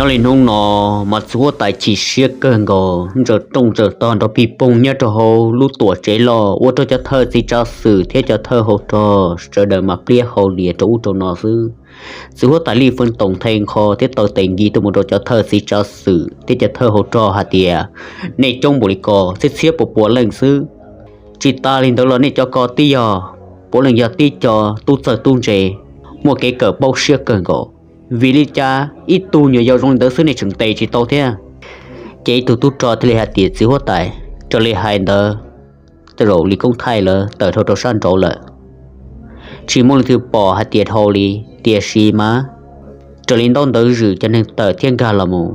Nyob li hnub no mas txiv huab tais chim siab kawg nkaus, ntsaws rooj ntsaws tog nrov pig poog nyob rau hauv lub tuam tsev loj ua rau cov thawj txiv tsav xwm thiab cov thawj hau rog sawv daws mas pliab hau lias rau ub rau no xwb. Txiv huab tais Lij Feej Toom the nqho thiab taw tes nkig tuaj mus rau cov thawj txiv tsav xwm thiab cov thawj hau rog hais tias, nej coob npaum li ko, txhiab txhiab puas puas leej xwb. Tsis tas li ntawd los nej cov ko twb yog puav leej yog tib co tub txawj tub ntse, muaj kev kawm paub siab kawg nkaus. Vim li cas ib tug nyuam yaus zoo li ntawd xwb nej tseem ntes tsis tau thiab? Ces ib tug tub rog thiaj li hais tias, txiv huab tais, raws li hais ntawd tej zaum Lis Koob Thaij lawv tawm dhau rau sab nraud lawm. Tsis muaj leej twg pom hais tias dhau li, tiam sis mas raws li ntaub ntawv zwm cov neeg tawm thiab nkag los mus,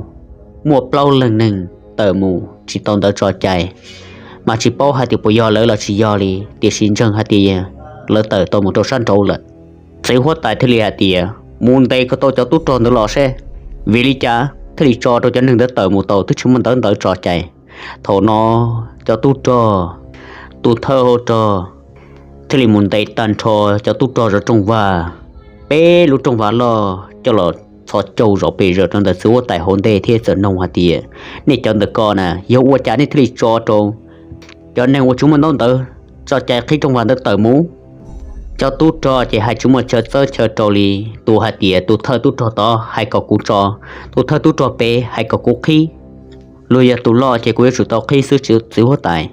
muaj plaub leeg neeg tawm mus tsis tau ntawv tso cai, mas tsis paub hais tias puas yog lawv los tsis yog li, tiam sis ntseeg hais tias lawv tawm tau mus rau sab nraud lawm. Txiv huab tais thiaj li hais tias, mus ntes kom tau cov tub rog ntawd los seb, vim li cas thiaj li tso rau cov neeg ntawd tawm mus tau twb tsis muaj ntawv ntawv tso cai. Thaum no cov tub rog, tus thawj hau rog thiaj li mus ntes tag nrho cov tub rog zov rooj vag, peb lub rooj vag loj coj los txhos caug zom pes zaws rau ntawm txiv huab tais hauv ntej thiab txawm noog hais tias, nej cov ntawm ko na, yog ua cas nej thiaj li tso rau cov neeg uas tsis muaj ntaub ntawv tso cai qhib rooj vag ntawd tawm mus? Cov tub rog ces hais tsis muaj chaw txawb chaw rau li. Tus hais tias tus thawj tub rog tod hais kom kuv tso, tus thawj tub rog pem hais kom kuv qhib. Luag yog tus loj ces kuv yuav tsum tau qhib xwb txiv huab tais.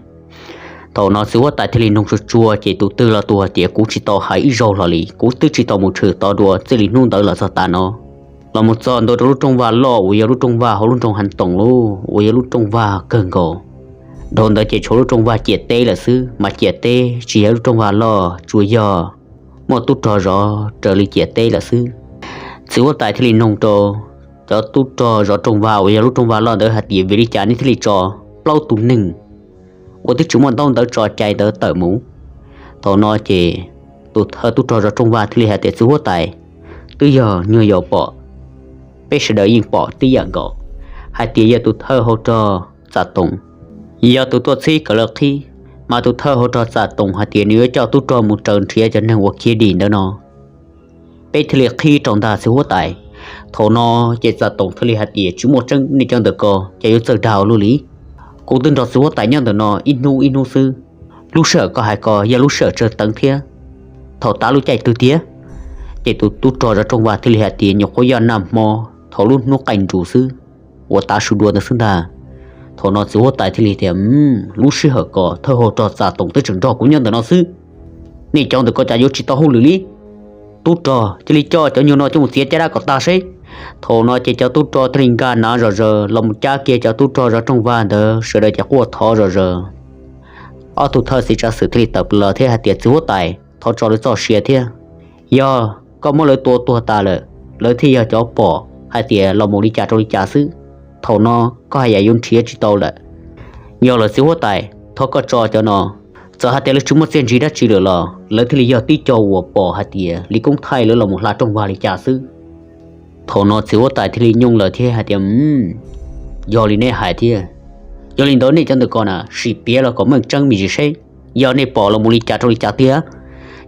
Thaum no txiv huab tais thiaj li noog tsuag tsuag ces tus twg los tus hais tias, kuv tsis tau hais ib zaug los li, kuv twb tsis tau mus tshwm tod dua txij li hnub ntawd los txog tav no. Los mus txog ntua rau lub rooj vag loj uas yog lub rooj vag hauv lub nroog Hav Toom lauj, uas yog lub rooj vag kawg nkaus. Dhau ntawd ces tshuav lub rooj vag ciam teb lawm xwb, mas ciam teb tsis yog lub rooj vag loj, tsuas yog muaj tub rog zov raws li ciam teb lawm xwb. Txiv huab tais thiaj li noog rau cov tub rog zov rooj vag uas yog lub rooj vag loj ntawd hais tias, vim li cas nej thiaj li tso plaub tus neeg uas twb tsis muaj ntaub ntawv tso cai ntawd tawm mus? Thaum no ces tus thawj tub rog zov rooj vag thiaj li hais tias, txiv huab tais, twb yog nyuag yaus pom, peb sawv daws yeej pom tib yam nkaus, hais tias yog tus thawj hau rog Txam Toom yog tus tuaj txhib kom lawv qhib, mas tus thawj hau rog Txam Toom hais tias nws yuav coj tub rog mus raws nrhiav cov neeg uas khiav dim ntawd no, peb thiaj li qhib rau ntag txiv huab tais. Thaum no ces Txam Toom thiaj li hais tias, tsis muaj tseeb, nej cov ntawm ko ces yuav txawj dag luaj li. Kuv twb nrog txiv huab tais nyob ntawm no ib hnub ib hnub xwb, lub sij hawm koj hais ko yog lub sij hawm tsawg teev thiab, thaum tav lub caij twg tiag? Ces tus tub rog zov rooj vag thiaj li hais tias, nyuam qhuav yog nag hmo thaum lub hnub qaij nrus xwb, uas tav su dua ntawd xwb ntag. Thaum no txiv huab tais thiaj li tias, lub sij hawm ko thawj hau rog Txam Toom twb tseem nrog kuv nyob ntawm no xwb, nej cov ntawm ko cas yuav tsis tau hauj lwm li? Tub rog, cia li coj cov nyuag no coj mus txiav caj dab kom tag seb. Thaum no ces cov tub rog thiaj li nkag nav zom zaws los mus cab kiag cov tub rog zov rooj vag ntawd sawv daws ces quaj thov zom zaws. Ob tug thawj txiv tsav xwm thiaj li tawm plaws los thiab hais tias, txiv huab tais, thov tso lawv txoj sia thiab. Yog koj muab lawv tua tuag tas lawm, lawv thiaj yog cov pom hais tias los mus li cas rau li cas xwb. Thaum no koj haj yam yuav nrhiav tsis tau lawm. Yog lawm txiv huab tais, thov koj tso cov no. Txawm hais tias lawv tsis muaj txiaj ntsig dab tsi lawm los lawv thiaj li yog tib co uas pom hais tias Lis Koob Thaij lawv los mus hla rooj vag li cas xwb. Thaum no txiv huab tais thiaj li nyooj lawm thiab hais tias, yog li nej hais thiab. Yog li ntawd nej cov ntawm ko na, sim piav los kom meej tseeb me ntsis seb, yog nej pom los mus li cas rau li cas tiag.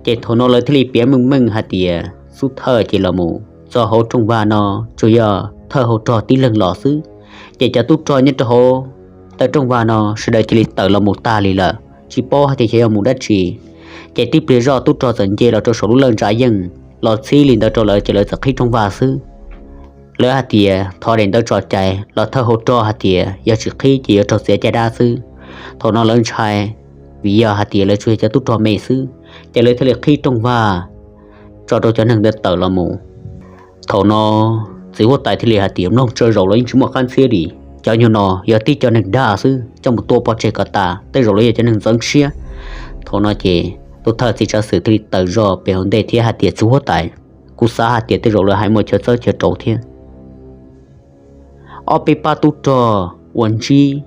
Ces thaum no lawv thiaj li piav meej meej hais tias xub thawj ces los mus txog hauv rooj vag no tsuas yog thawj hau rog tib leeg los xwb. Ces cov tub rog nyob rau hauv taw rooj vag no sawv daws cia li tawm los mus tag li lawm, tsis paub hais tias xyov yog mus dab tsi. Ces tib pliag zoj tub rog txawm nce los rau saum lub lawj ntsa yeej los txhib li ntawd rau lawv ces lawv txawm qhib rooj vag xwb. Lawv hais tias thov daim ntawv tso cai los thawj hau rog hais tias yog tsis qhib ces yuav raug txiav caj dab xwb. Thaum no lawv ntshai, vim yog hais tias lawv tsuas yog cov tub rog me xwb, ces lawv thiaj li qhib rooj vag tso rau cov neeg ntawd tawm los mus. Thaum no txiv huab tais thiaj li hais tias, mloog tsawg zaus los yeej tsis muaj qab ntxhiab li. Cov nyuag no yog tib co neeg dag xwb, coj mus tua pov tseg kom tas, tej zaum lawv yog cov neeg ntxeev siab. Thaum no ces tus thawj txiv tsav xwm thiaj li tawm zog pem hauv ntej thiab hais tias, txiv huab tais, kuv xav hais tias tej zaum lawv hais muaj chaw txawb chaw rau thiab. Ob peb pab tub rog uas ntsib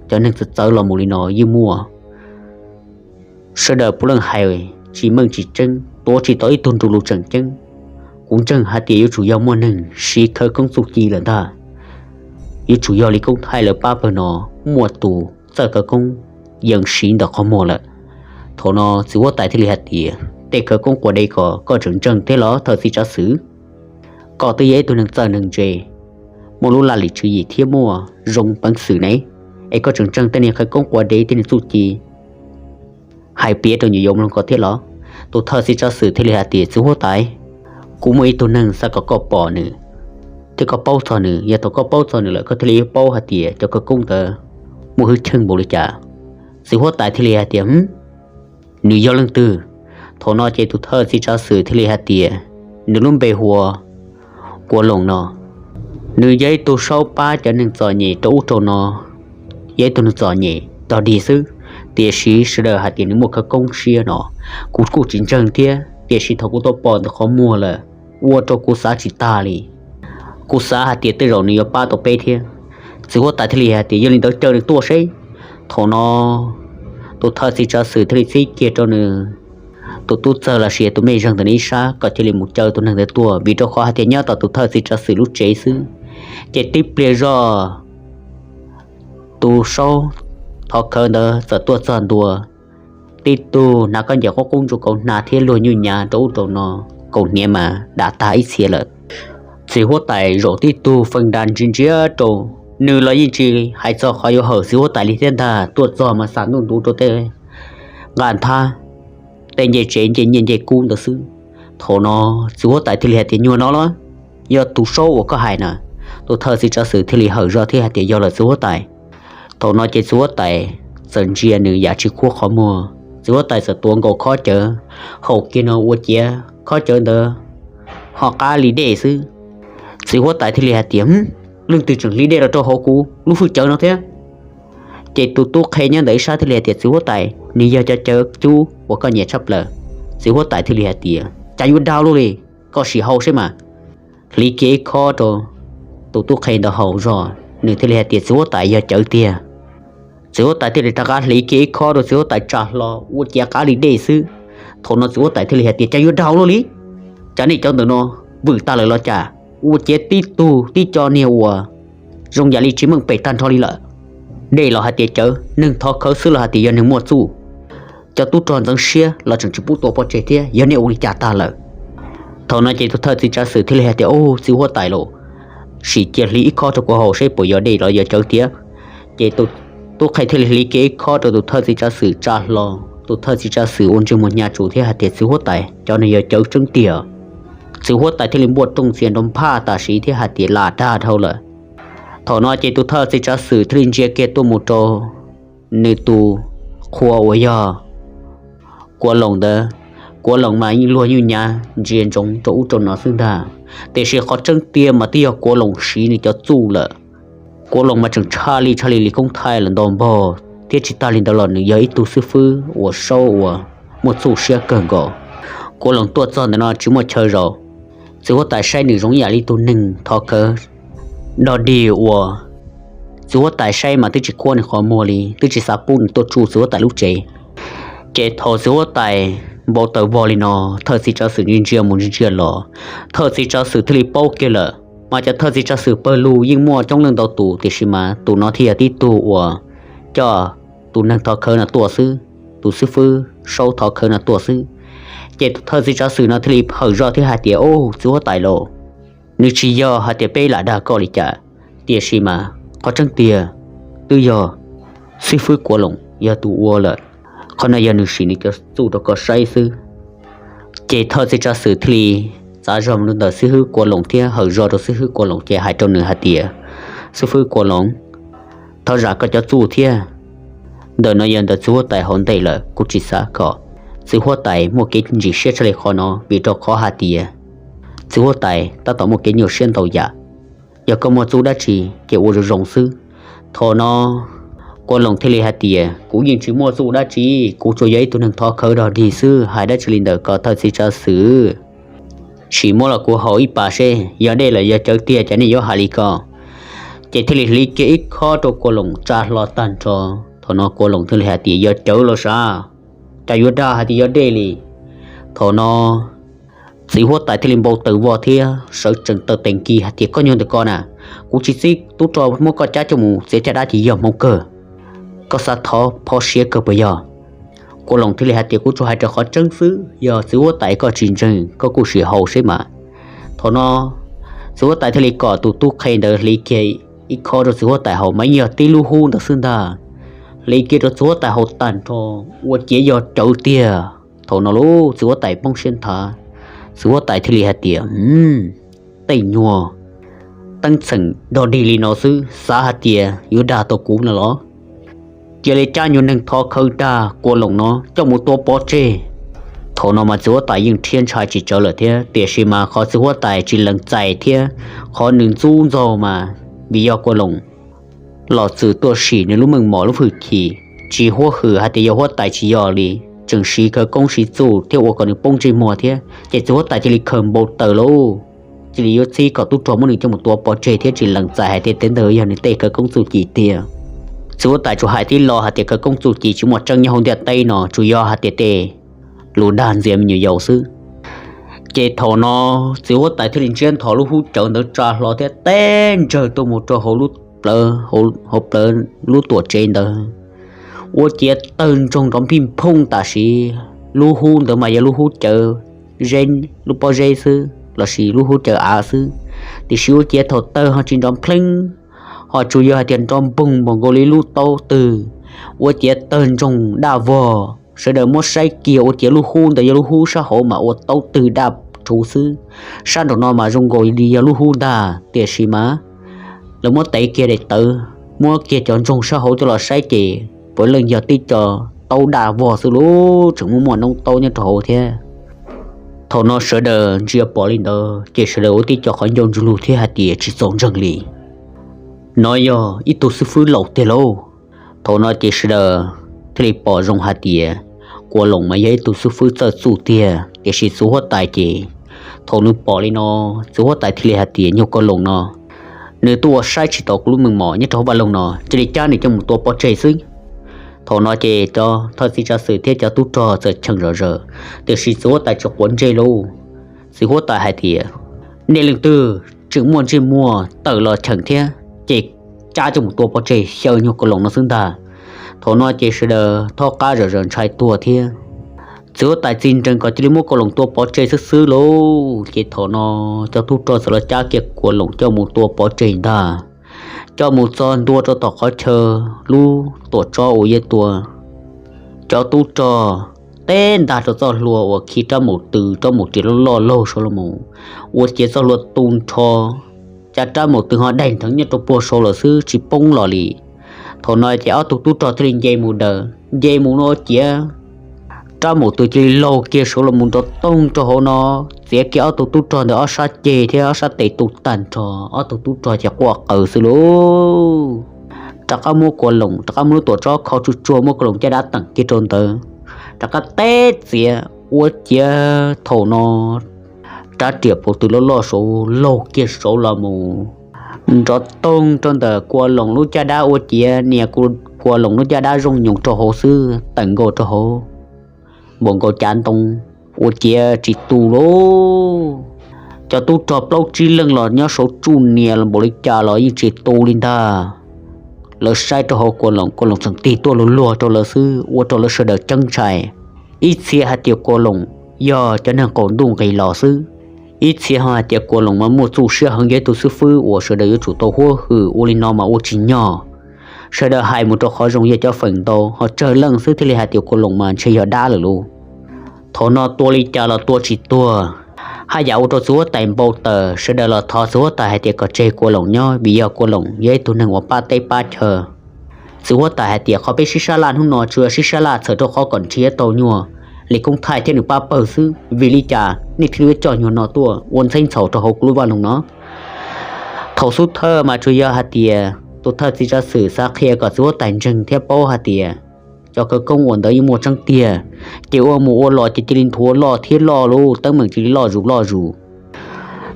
cov neeg txawv txawv los mus li no yeej muaj. Sawv daws puav leej hais tsis meej tsis tseeb, tuav tsis tau ib tug nrug lus tseem ceeb. Kuv ntseeg hais tias yuav tsum yog muaj neeg siv khawv koob txuj ci lawm ntag. Yuav tsum yog Lis Koob Thaij lawv pab pawg no muaj tus txawj khawv koob yees siv ntawm qhov muag lawm. Thaum no txiv huab tais thiaj li hais tias, tej khawv koob quas dev ko koj tseem ntseeg thiab los thawj txiv tsav xwm? Koj twb yog ib tug neeg txawj neeg ntse, muaj lub laj lim tswv yim thiab muaj zoo peev xwm ne, es koj tseem ntseeg tej niag khawv koob quav dev tej niag txuj ci hais piav rau nyuam yaus mloog ko thiab los? Tus thawj txiv tsav xwm thiaj li hais tias, txiv huab tais, kuv muaj ib tug neeg xav kom koj pom nws thiab koj paub txog nws. Yog thaum koj paub txog nws lawm koj thiaj li yuav paub hais tias cov khawv koob ntawd muaj hwj chim npaum li cas. Txiv huab tais thiaj li hais tias, nws yog leej twg? Thaum no ces tus thawj txiv tsav xwm thiaj li hais tias, nws lub npe hu ua Kuav Loos no. Nws yog ib tug saub pab cov neeg txom nyem rau ub rau no, yog ib tug neeg txom nyem dog dig xwb, tiam sis sawv daws hais tias nws muaj khawv koob siab no. Kuv kuj tsis ntseeg thiab, tiam sis thaum kuv tau pom ntawm qhov muag lawm, ua rau kuv xav tsis tag li. Kuv xav hais tias tej zaum nws yuav pab tau peb thiab. Txiv huab tais thiaj li hais tias, yog li ntawd caw nws tuaj seb. Thaum no tus thawj txiv tsav xwm thiaj li txib kiag rau nws tus tub txawg los sis tus mej zeeg ntawm nws ib sab kom cia li mus caw tus neeg ntawd tuaj, vim rau qhov hais tias nyob tom tus thawj txiv tsav xwm lub tsev xwb, ces tib pliag zog tus saub thov khawv ntawd txawm tuaj txog ntua. Tib tug hnav khaub ncaws qub qub ntsuag kaus hnav thiab luag nyuj nyav rau ub rau no, kaus hniav mas dav tag ib txhia lawm. Txiv huab tais zaum tib tug feej da ntsia ntsia rau, nws los yeej tsis hais txog qhov yuav hawm txiv huab tais li thiab ntag, tuaj txog mas xam ntuj ntuv rau tej nqaj nthab, tej ncej tsev ncej nyiaj ncej kub ntawd xwb. Thaum no txiv huab tais thiaj li hais tias, nyuag no los yog tus saub uas koj hais na? Tus thawj txiv tsav xwm thiaj li hawm zog thiab hais tias, yog lawm txiv huab tais. Thaum no ces txiv huab tais txawm ntsia nws yam tsis khuab qhov muag, txiv huab tais txawm tuav nkaus khob cawv haus kiag no ua ciav khob cawv ntawd ho qab li dej xwb. Txiv huab tais thiaj li hais tias, leej twg tseem hliv dej los rau hauv kuv lub hwj cawv no thiab? Ces tus tub qhe nyob ntawm ib sab thiaj li hais tias, txiv huab tais, nws yog cov cawv cub uas koj nyiam tshaj plaws. Txiv huab tais thiaj li hais tias, cas yuav dag luaj li, koj sim haus seb mas. Hliv kiag ib khob rau tus tub qhe ntawd haus zog, nws thiaj li hais tias, txiv huab tais, yog cawv tiag. Txiv huab tais thiaj li rov qab hliv kiag ib khob rau txiv huab tais tsa hlo ua ciav qab li dej xwb. Thaum no txiv huab tais thiaj li hais tias, cas yuav dag luaj li, cas nej cov ntawm no vwm tag lawm los cas? Ua ciav tib tug tib co niag uas zoo yam li tsis meej pem tag nrho li lawm. Dej los hais tias cawv, neeg thov khawv xwb los hais tias yog neeg muaj txuj. Cov tub rog ntxeev siab los tseem tsis pub tua pov tseg thiab, yog nej ua li cas tag lawm? Thaum no ces tus thawj txiv tsav xwm thiaj li hais tias, ub, txiv huab tais lauj, sim cia hliv ib khob rau kuv haus seb puas yog dej los yog cawv tiag. Ces tus tub qhe thiaj li hliv kiag ib khob rau tus thawj txiv tsav xwm tsa hlo. Tus thawj txiv tsav xwm ua ntsej muag hnyav tsuas thiab hais tias, txiv huab tais, cov no yog cawv tseeb tiag. Txiv huab tais thiaj li npuaj rooj ntxias nrov nphaj tam sim thiab hais tias, lam dag dhau lawm. Thaum no ces tus thawj txiv tsav xwm thiaj li ntsia kiag tuaj mus rau nws tus qhua uas yog Kuav Loos ntawd. Kuav Loos mas yeej luag nyuj nyav ntsia ntsoov rau ub rau no xwb ntag, tiam sis qhov tseeb tiag mas twb yog Kuav Loos siv nws cov txuj lawm. Kuav Loos mas tseem tshaj li tshaj li li koob thaij los ntau npaug thiab tsis tag li ntawd los nws yog ib tug xib fwb uas saub uas muaj txuj siab kawg nkaus. Kuav Loos tuaj txog ntawm no tsis muaj chaw zaum, txiv huab tais saib nws zoo ib yam li tus neeg thov khawv dog dig uas txiv huab tais saib mas twb tsis khuab nws qhov muag li, twb tsis xav pub nws tuaj tsuj txiv huab tais lub tsev. Ces thaum txiv huab tais npau taws vog li no, thawj txiv tsav xwm ntsia ntsia mus ntsia ntsia los, thawj txiv tsav xwm thiaj li paub kiag lawm. Mas cov thawj txiv tsav xwm pawg lug yeej muaj coob leej ntau tus, tiam sis mas tus no thiaj yog tib tug uas coj tus neeg thov khawv no tuaj xwb, tus xib fwb saub thov khawv no tuaj xwb. Ces tus thawj txiv tsav xwm no thiaj li hawm zog thiab hais tias, ub, txiv huab tais lauj, nws tsis yog hais tias peb lam dag koj li cas, tiam sis mas qhov tseeb tiag twb yog xib fwb Kuav Loos yog tus ua lawm. Qhov no yog nws sim nws cov txuj rau koj saib xwb. Ces thawj txiv tsav xwm thiaj li txav zog mus rau ntawm xib fwb Kuav Loos thiab hawm zog rau xib fwb Kuav Loos ces hais rau nws hais tias, xib fwb Kuav Loos, thov zam koj cov txuj thiab. Ntawm no yog ntawm txiv huab tais hauv ntej lawm, kuv tsis xav kom txiv huab tais muaj kev ntsim siab tshaj li qhov no, vim rau qhov hais tias txiv huab tais tab tom muaj kev nyuaj siab ntau yam. Yog koj muaj txuj dab tsi ces ua zoo zoo xwb. Thaum no Kuav Loos thiaj li hais tias, kuv yeej tsis muaj txuj dab tsi, kuv tsuas yog ib tug neeg thov khawv dog dig xwb, hais dab tsi li ntawm ko thawj txiv tsav xwm. Sim muab los kuv haus ib pas seb yog dej los yog cawv tiag, cas nej yuav hais li ko. Ces thiaj li hliv kiag ib khob rau Kuav Loos tsa hlo tag nrho. Thaum no Kuav Loos thiaj li hais tias, yog cawv los sav, cas yuav dag hais tias yog dej li. Thaum no txiv huab tais thiaj li npau taws vog thiab sawv tsees taw tes nkis hais tias, koj nyuag ntawm ko na, kuv tsis txib tub rog muab koj cab coj mus txiav caj dab ces yog hmoov kawg. Koj xav thov phov siav kawg puas yog? Kuav Loos thiaj li hais tias, kuv tsuas hais raws qhov tseeb xwb, yog txiv huab tais koj tsis ntseeg koj kuj sim haus seb mas. Thaum no Txiv huab tais thiaj li kom tus tub qhe ntawd hliv kiag ib khob rau txiv huab tais haus mas yeej yog tib lub hub ntawd xwb ntag. Hliv kiag rau txiv huab tais haus tag nrho, ua ciav yog cawv tiag. Thaum no lub txiv huab tais poob siab nthav, txiv huab tais thiaj li hais tias, tej nyuag teeb txheem dog dig li no xwb xav hais tias yuav dag tau kuv no los? Cia li cab nyuag neeg thov khawv dag Kua Loos no coj mus tua pov tseg. Thaum no mas txiv huab tais yeej rhiab ntshai tsis tsawv lawm thiab, tiam sis mas qhov txiv huab tais tsis lees txais thiab qhov nws ntxub ntxaug mas vim yog Kua Loos los txwm tuaj sim nws lub meej mom lub hwj chim, tsis huab hwm hais tias yog huab tais tsis yog li, tseem siv khawv koob siv txuj thiab ua kom nws poob ntsej muag thiab, ces txiv huab tais cia li khaws npau taws lauj, cia li yuav txib kom tub rog muab nws coj mus tua pov tseg thiab tsis lees txais hais tias tej ntawd yog nws tej khawv koob txuj ci tiag. Txiv huab tais tsuas hais tib lo hais tias khawv koob txuj ci tsis muaj tseeb nyob hauv ntiaj teb no, tsuas yog hais tias tej lus dag ntxias me nyuam yaus xwb. Ces thaum no txiv huab tais thiaj li ntsiab ntho lub hub cawv ntawd tsa hlo thiab teb ntsawg tuaj mus rau hauv lub plawv, hauv plawv lub tuam tsev ntawd, ua ciav tawg ntsoog nrov npij nphooj tam sim lub hub ntawd mas yog lub hub cawv, lub pob zeb xwb lossis lub hub cawv av xwb, tiam sis ua ciav thaum tawg ho tsis nrov npleeb, ho tsuas yog hais tias nrov npoog npaum nkaus li lub taub twg, ua ciav tawg ntsoog daj vog. Sawv daws muab saib kiag ua ciav lub hub ntawd yog lub hub sab hauv mas ua taub twg daj rhuv xwb, sab nraum no mas zoo nkaus li yog lub hub ntag, tiam sis mas lawv muab tev kiag daim tawv, muab kiag cov ntsoog sab hauv coj los saib ces puav leej yog tib co taub daj vog xwb lauj, tseem muaj muaj noob taub nyob rau hauv thiab. Thaum no sawv daws ntsia pom li ntawd ces sawv daws ua tib co qhov ncauj ntswg lug thiab hais tias tsis txaus ntseeg li, no yog ib tug xib fwb laus tiag lauj. Thaum no ces sawv daws thiaj li pom zoo hais tias Kua Loos mas yog ib tug xib fwb txawj txuj tiag, tiam sis txiv huab tais ces thaum nws pom li no, txiv huab tais thiaj li hais tias nyuag Kua Loos no, nws tuaj ua saib tsis tau kuv lub meej mom nyob rau hauv vaj loog no, cia li cab nws coj mus tua pov tseg xwb. Thaum no ces cov thawj txiv tsav xwm thiab cov tub rog txawm cheem zom zaws, tiam sis txiv huab tais tsis quav ntsej lauj. Txiv huab tais hais tias, nej leej twg tseem muaj ntsej muag tawm los cheem thiab ces cab coj mus tua pov tseg xyaw nyuag Kua Loos no xwb ntag. Thaum no ces sawv daws thaub qab zom zaws ntshai tuag thiab. Txiv huab tais txi nrees kom cia li muab Kua Loos tua pov tseg xwb xwb lauj. Ces thaum no cov tub rog txawm los cab kiag Kua Loos coj mus tua pov tseg ntag. Coj mus txog ntua rau tom qhov chaw lub tuam tsob uas yuav tua, cov tub rog teb ntag rau txoj hlua uas khi rab maum tw, rab maum riam loj loj laug saud los mus, ua ciav txoj hlua tu nrho, cas rab maum tw ho daig nrheev nyob rau puag saud lawm xwb tsis poob los li. Thaum no ces ob tug tub rog thiaj li nce mus daws, nce mus no ciav rab maum tw cia li laug kiag saud los mus nrov toog rau hauv no, txiav kiag ob tug tub rog ntawd ob sab ceg thiab ob sab tes tu tag nrho, ob tug tub rog ces quaj qw xwb lauj. Rov qab muab Kua Loos, rov qab muab lub tuam tsob kho tsuj tsuag, muab Kua Loos caj dab teem kiag rau ntawd, rov qab teb txiav, ua ciav thaum no rab riam paum tw loj loj saud laug kiag saud los mus nrov toog rau ntawm Kua Loos lub caj dab, ua ciav nias Kua Loos lub caj dab zoo nyoos rau hauv xwb, teem nkaus rau hauv npaum nkaus cav ntoo, ua ciav tsis tu lauj. Cov tub rog plaub tsib leeg los nyob saud tsuj nias los npaum li cas los yeej tsis tu li ntag. Lawv saib rau hauv Kua Loos, Kua Loos tseem tig tuaj luag luag rau lawv xwb, ua rau lawv sawv daws ceeb ntshai. Ib txhia hais tias Kua Loos yog cov neeg qaum ntuj nqis los xwb, ib txhia ho hais tias Kua Loos mas muaj txuj siab heev, yog ib tug xib fwb uas sawv daws yuav tsum tau huab hwm, ua li no mas ua tsis nyog. Sawv daws hais mus rau qhov zoo yog cov feem ntau, ho tsawg leej xwb thiaj li hais tias Kua Loos mas ntshe yog dab lawm lauj. Thaum no tua li cas los tua tsis tuag, haj yam ua rau txiv huab tais npau taws, sawv daws los thov txiv huab tais hais tias kom tseg Kua Loos nyob vim yog Kua Loos yog ib tug neeg uas pab teb pab chaw. Txiv huab tais hais tias qhov peb sib sab laj hnub no tsuas yog sib sab laj txhawm rau qhov kom nrhiav tau nyuag Lis Koob Thaij thiab nws pab pawg xwb, vim li cas nej thiaj li coj nyuag no tuaj ua ntxheb ntxhaum rau hauv kuv lub vaj loog no? Thaum xub thawj mas tsuas yog hais tias tus thawj txiv tsav xwm xav qhia kom txiv huab tais ntseeg thiab paub hais tias cov khawv koob uas ntawd yeej muaj tseeb tiag, ces ua mus ua los ces cia li nthuav loj thiab loj lauj, teeb meem cia li loj zus loj zus.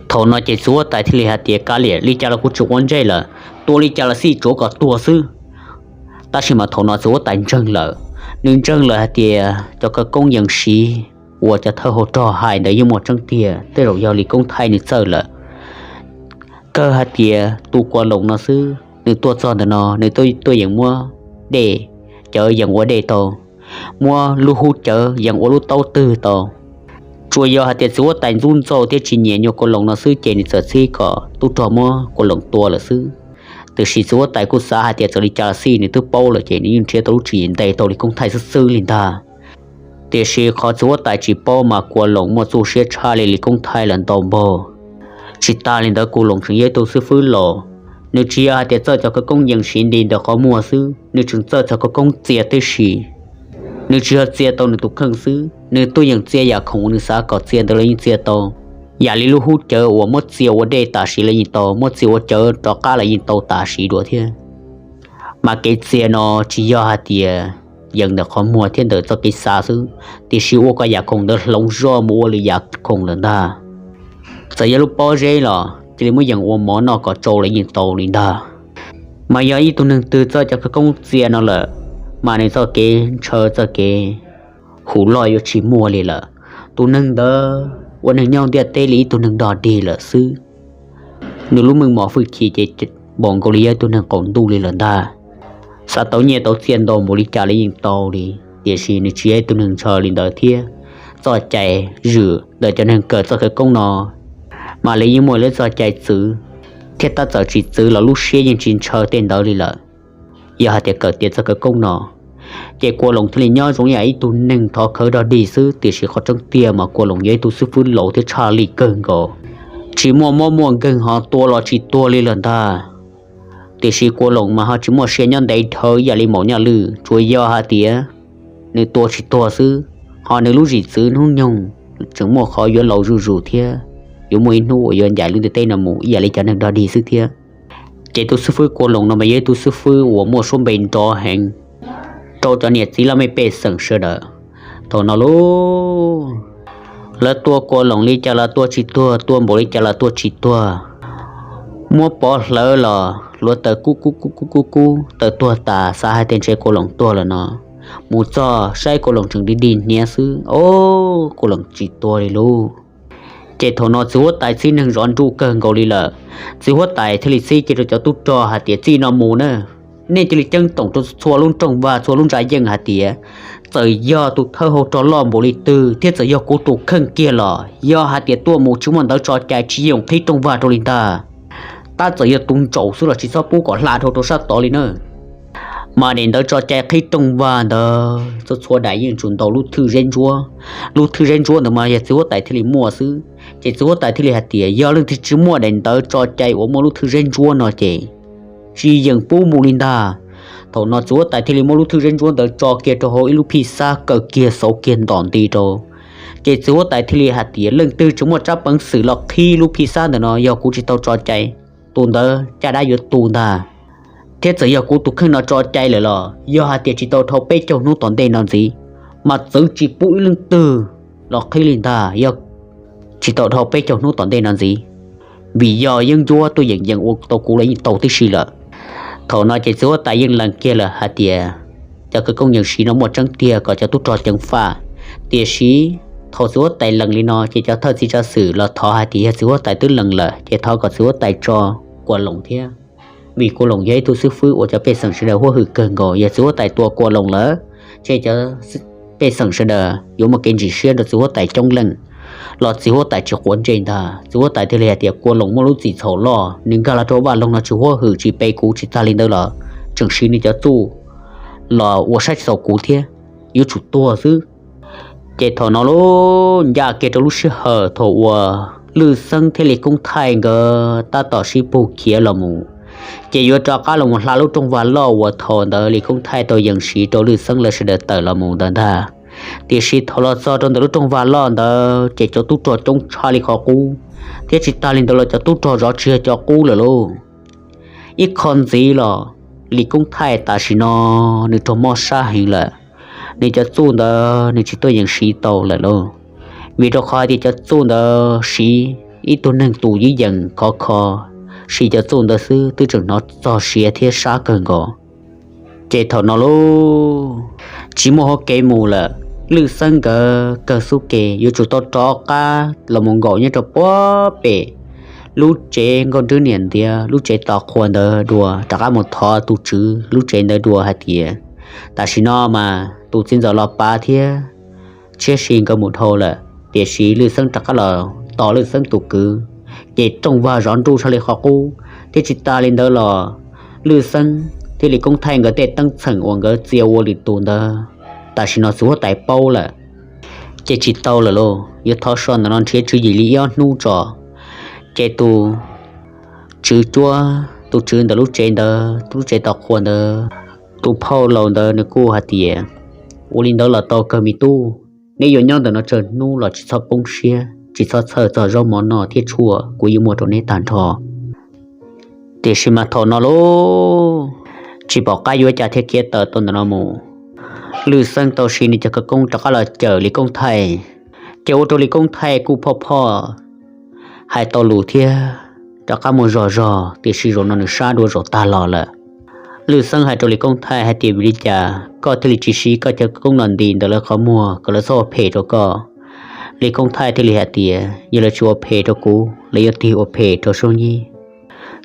Thaum no ces txiv huab tais thiaj li hais tias kav liam, li cas los kuv tsis quav ntsej lawm, tua li cas los xij tsuav kom tuag xwb. Tab sis mas thaum no txiv huab tais ntseeg lawm, nws ntseeg lawm hais tias cov khawv koob yees siv uas cov thawj hauv rog hais ntawd yeej muaj tseeb tiag, tej zaum yog Lis Koob Thaij nws txawj lawm. Kawg hais tias tus Kua Loos no xwb, nws tuaj txog ntawm no nws tuaj yeem muab dej cawv yees ua dej tau, muab lub hub cawv yees ua lub taub twg tau. Tsuas yog hais tias txiv huab tais ntxub ntxaug thiab tsis nyiam nyuag Kua Loos no xwb ces nws txawm txib kom tub rog muab Kua Loos tua lawm xwb. Tiam sis txiv huab tais kuj xav hais tias txawm li cas los xij nws twb paub lawm ces nws yeej nrhiav tau lub tswv yim ntes tau Lis Koob Thaij xwb xwb li ntag. Tiam sis qhov txiv huab tais tsis paub mas Kua Loos muaj txuj siab tshaj li Lis Koob Thaij lawm ntau npaug. Tsis tas li ntawd Kua Loos tseem yog ib tug xib fwb laus, nws tsis yog hais tias txawj cov khawv koob yees siv nti ntawm qhov muag xwb, nws tseem txawj cov khawv koob txia tib si. Nws tsis yog txia tau nws tus kheej xwb, nws tuaj yeem txia yam khoom uas nws xav kom txia ntawd los yeej txia tau. Yam li lub hub cawv uas muab txia ua dej tam sim los yeej tau, muab txia ua cawv rov qab los yeej tau tam sim dua thiab. Mas kev txia no tsis yog hais tias yees ntawm qhov muag thiab ntawm txoj kev xav xwb, tiam sis ua kom yam khoom ntawd hloov zoj mus ua lwm yam khoom lawm ntag. Txawm yog lub pob zeb los cia li muab yees ua mov noj kom tsau los yeej tau li ntag. Mas yog ib tug neeg twg txawj cov khawv koob txia no lawm, mas nws txoj kev ntshaw txoj kev hum loj yuav tsis muaj li lawm. Tus neeg ntawd ua neeg nyob ntiaj teb li ib tug neeg dog dig lawm xwb. Nws lub meej mom hwj chim ces npaum nkaus li yog ib tug neeg qaum ntuj li lawm ntag. Xav tau nyiaj tau txiaj ntau npaum li cas los yeej tau li, tiam sis nws tsis yog ib tug neeg ntshaw li ntawd thiab. Txoj cai zwm ntawm cov neeg kawm txoj khawv koob no, mas lawv yeej muaj lawv txoj cai txwv thiab tab txawm tsis txwv los lub siab yeej tsis ntshaw tej ntawd li lawm. Yog hais tias kawm tiav txoj khawv koob no, ces Kua Loos thiaj li nyob zoo ib yam ib tug neeg thov khawv dog dig xwb, tiam sis qhov tseeb tiag mas Kua Loos yog ib tug xib fwb laus thiab tshaj lij kawg nkaus, tsis muaj mob muaj nkeeg ho tua los tsis tuag li lawm ntag. Tiam sis Kua Loos mas ho tsis muaj sia nyob ntev dhawv ib yam li Maum Nyaj Lwj, tsuas yog hais tias nws tua tsis tuag xwb, ho nws lub zim txwv hnub nyoog tseem muaj qhov yuav laus zuj zus thiab, yuav muaj ib hnub uas yuav ncaim lub ntiaj teb no mus ib yam li cov neeg dog dig xwb thiab. Ces tus xib fwb Kua Loos no mas yog ib tug xib fwb uas muaj suab npe nrov heev rau cov niam txiv laj mej pej xeem sawv daws. Thaum no lauj, lawv tua Kua Loos li cas los tua tsis tuag, tua npaum li cas los tua tsis tuag. Muab pov hlawv los hluav taws kub kub kub kub kub kub taws tuag tas, xav hais tias ntshe Kua Loos tuag lawm no. Mus txog saib Kua Loos tseem dig dig hniav xwb, o, Kua Loos tsis tuag li lauj. Ces thaum no txiv huab tais txib neeg zov nruj kawg nkaus li lawm. Txiv huab tais thiaj li txib kiag rau cov tub rog hais tias, txij no mus na, nej cia li ceeb toom rau txhua lub nroog vag txhua lub ntsa yeej hais tias, txawm yog tus thawj hau rog loj npaum li twg thiab txawm yog kuv tus kheej kiag los yog hais tias tuaj mus tsis muaj ntawv tso cai tsis yooj qhib rooj vag rau li ntag. Tab txawm yog tus ntsaum xwb los tsis txhob pub kom hla dhau rau sab tod li na. Mas daim ntawv tso cai qhib rooj vag ntawd txhua txhua daim yeej tsuas ntaus lub thwj zeb ntsuab. Lub thwj zeb ntsuab ntawd mas yog txiv huab tais thiaj li muaj xwb. Ces txiv huab tais thiaj li hais tias yog leej twg tsis muaj daim ntawv tso cai uas muaj lub thwj zeb ntsuab no ces tsis yeem pub mus li ntag. Thaum no txiv huab tais thiaj li muab lub thwj zeb ntsuab ntawd tso kiag rau hauv ib lub phij xab kaw kiag xauv kiag ntom nti rau. Ces txiv huab tais thiaj li hais tias leej twg tsis muaj tsab peev xwm los qhib lub phij xab ntawm no yog kuv tsis tau tso cai, tus ntawd caj dab yuav tu ntag. Thiab txawm yog kuv tus kheej no tso cai lawm los yog hais tias tsis tau dhau peb caug hnub tom ntej no ntxiv, mas txwv tsis pub ib leej twg los qhib li ntag, yog tsis tau dhau peb caug hnub tom ntej no ntxiv. Vim yog yeeb ncuab tuaj yeem yees ua tau kuv los yeej tau tib si lawm. Thaum no ces txiv huab tais yeej lees kiag lawm hais tias cov khawv koob yees siv no muaj tseeb tiag, kom cov tub rog ceev faj. Tiam sis thaum txiv huab tais lees li no ces cov thawj txiv tsav xwm los thov hais tias yog txiv huab tais twb lees lawm ces thov kom txiv huab tais tso Kua Loos thiab, vim Kua Loos yog ib tug xib fwb uas cov pej xeem sawv daws huab hwm kawg nkaus. Yog txiv huab tais tua Kua Loos lawm, ces cov pej xeem sawv daws yuav muaj kev ntsim siab rau txiv huab tais coob leej, los txiv huab tais tsis quav ntsej ntag. Txiv huab tais thiaj li hais tias Kua Loos muaj lub txim txhaum loj, nws nkag los rau vaj loog no tsis huab hwm tsis pe kuv, tsis tas li ntawd los tseem siv nws cov txuj los ua saib tsis taus kuv thiab, yuav tsum tuag xwb. Ces thaum no lub ncaj kiag rau lub sij hawm thaum uas Lwj Xeeb thiab Lis Koob Thaij nkawd tab tom sib pug khiav los mus, ces yuav rov qab los mus hla lub rooj vag loj uas thaum ntawd Lis Koob Thaij tau yees siv rau Lwj Xeeb lawv sawv daws tawm los mus ntawd ntag. Tiam sis thaum los txog rau ntawm lub rooj vag loj ntawd ces cov tub rog coob tshaj li qhov qub, thiab tsis tas li ntawd los cov tub rog zov tsis yog cov qub lawm lauj. Ib qho ntxiv los Lis Koob Thaij tam sim no nws raug mob sab heev lawm, nws cov txuj ntawd nws tsis tuaj yeem siv tau lawm lauj. Vim rau qhov tias cov txuj ntawd siv ib tug neeg tus yib yees khov kho, siv cov txuj ntawd xwb twb tseem hnov txog siav thiab sab kawg nkaus. Ces thaum no lauj, tsis muaj hauv kev mus lawm, Lwj Xeeb nkawd kawg xub ke yuav tsum tau rov qab los mus nkaum nyob rau puag pem lub tsev nkauj nrwb niam ntiav, lub tsev tos qhua ntawd dua, rov qab mus thov tus tswv lub tsev ntawd dua hais tias tam sim no mas tus txiv ntxawm Los Pav thiab Tshiab Si nkawd mus dhau lawm, Tiam sis Lwj Xeeb rov qab los tos Lwj Xeeb tus kwv, ces rooj vag zov nruj sab li qhov qub, thiab tsis tas li ntawd los Lwj Xeeb thiab Lis Koob Thaij nkawd tej teeb txheem uas nkawd txia ua lwm tus ntawd, tam sim no txiv huab tais paub lawm, ces tsis tau lawm lauj. Yuav thov so ntawm no nrhiav tswv yim li ib ob hnub tso. Ces tus tswv cuab, tus tswv ntawm lub tsev ntawd, lub tsev tau qhua ntawd, tus phauj laus ntawd nws kuj hais tias, ua li ntawd los tau kawg me tub, neb yuav nyob ntawm no tsawg hnub los tsis txhob poob siab, tsis txhob txhawj txog zaub mov noj thiab tshuaj, kuv yuav muab rau neb tag nrho. Tiam sis mas thaum no lauj, tsis pom qab yuav cas thiaj khiav tawm tau ntawm no mus. Lwj Xeeb tau siv nws cov khawv koob rov qab los cawm Lis Koob Thaij, ces ua rau Lis Koob Thaij kuj phoj phoj hais tau lus thiab rov qab muaj zog zog, tiam sis zaum no nws sab dua zaum tag los lawm. Lwj Xeeb hais rau Lis Koob Thaij hais tias, vim li cas koj thiaj li tsis siv koj cov khawv koob no nti ntawm lawv qhov muag kom lawv txhob ua phem rau koj? Lis Koob Thaij thiaj li hais tias, yog lawv tsis ua phem rau kuv, lawv yuav tig ua phem rau Soob Yij.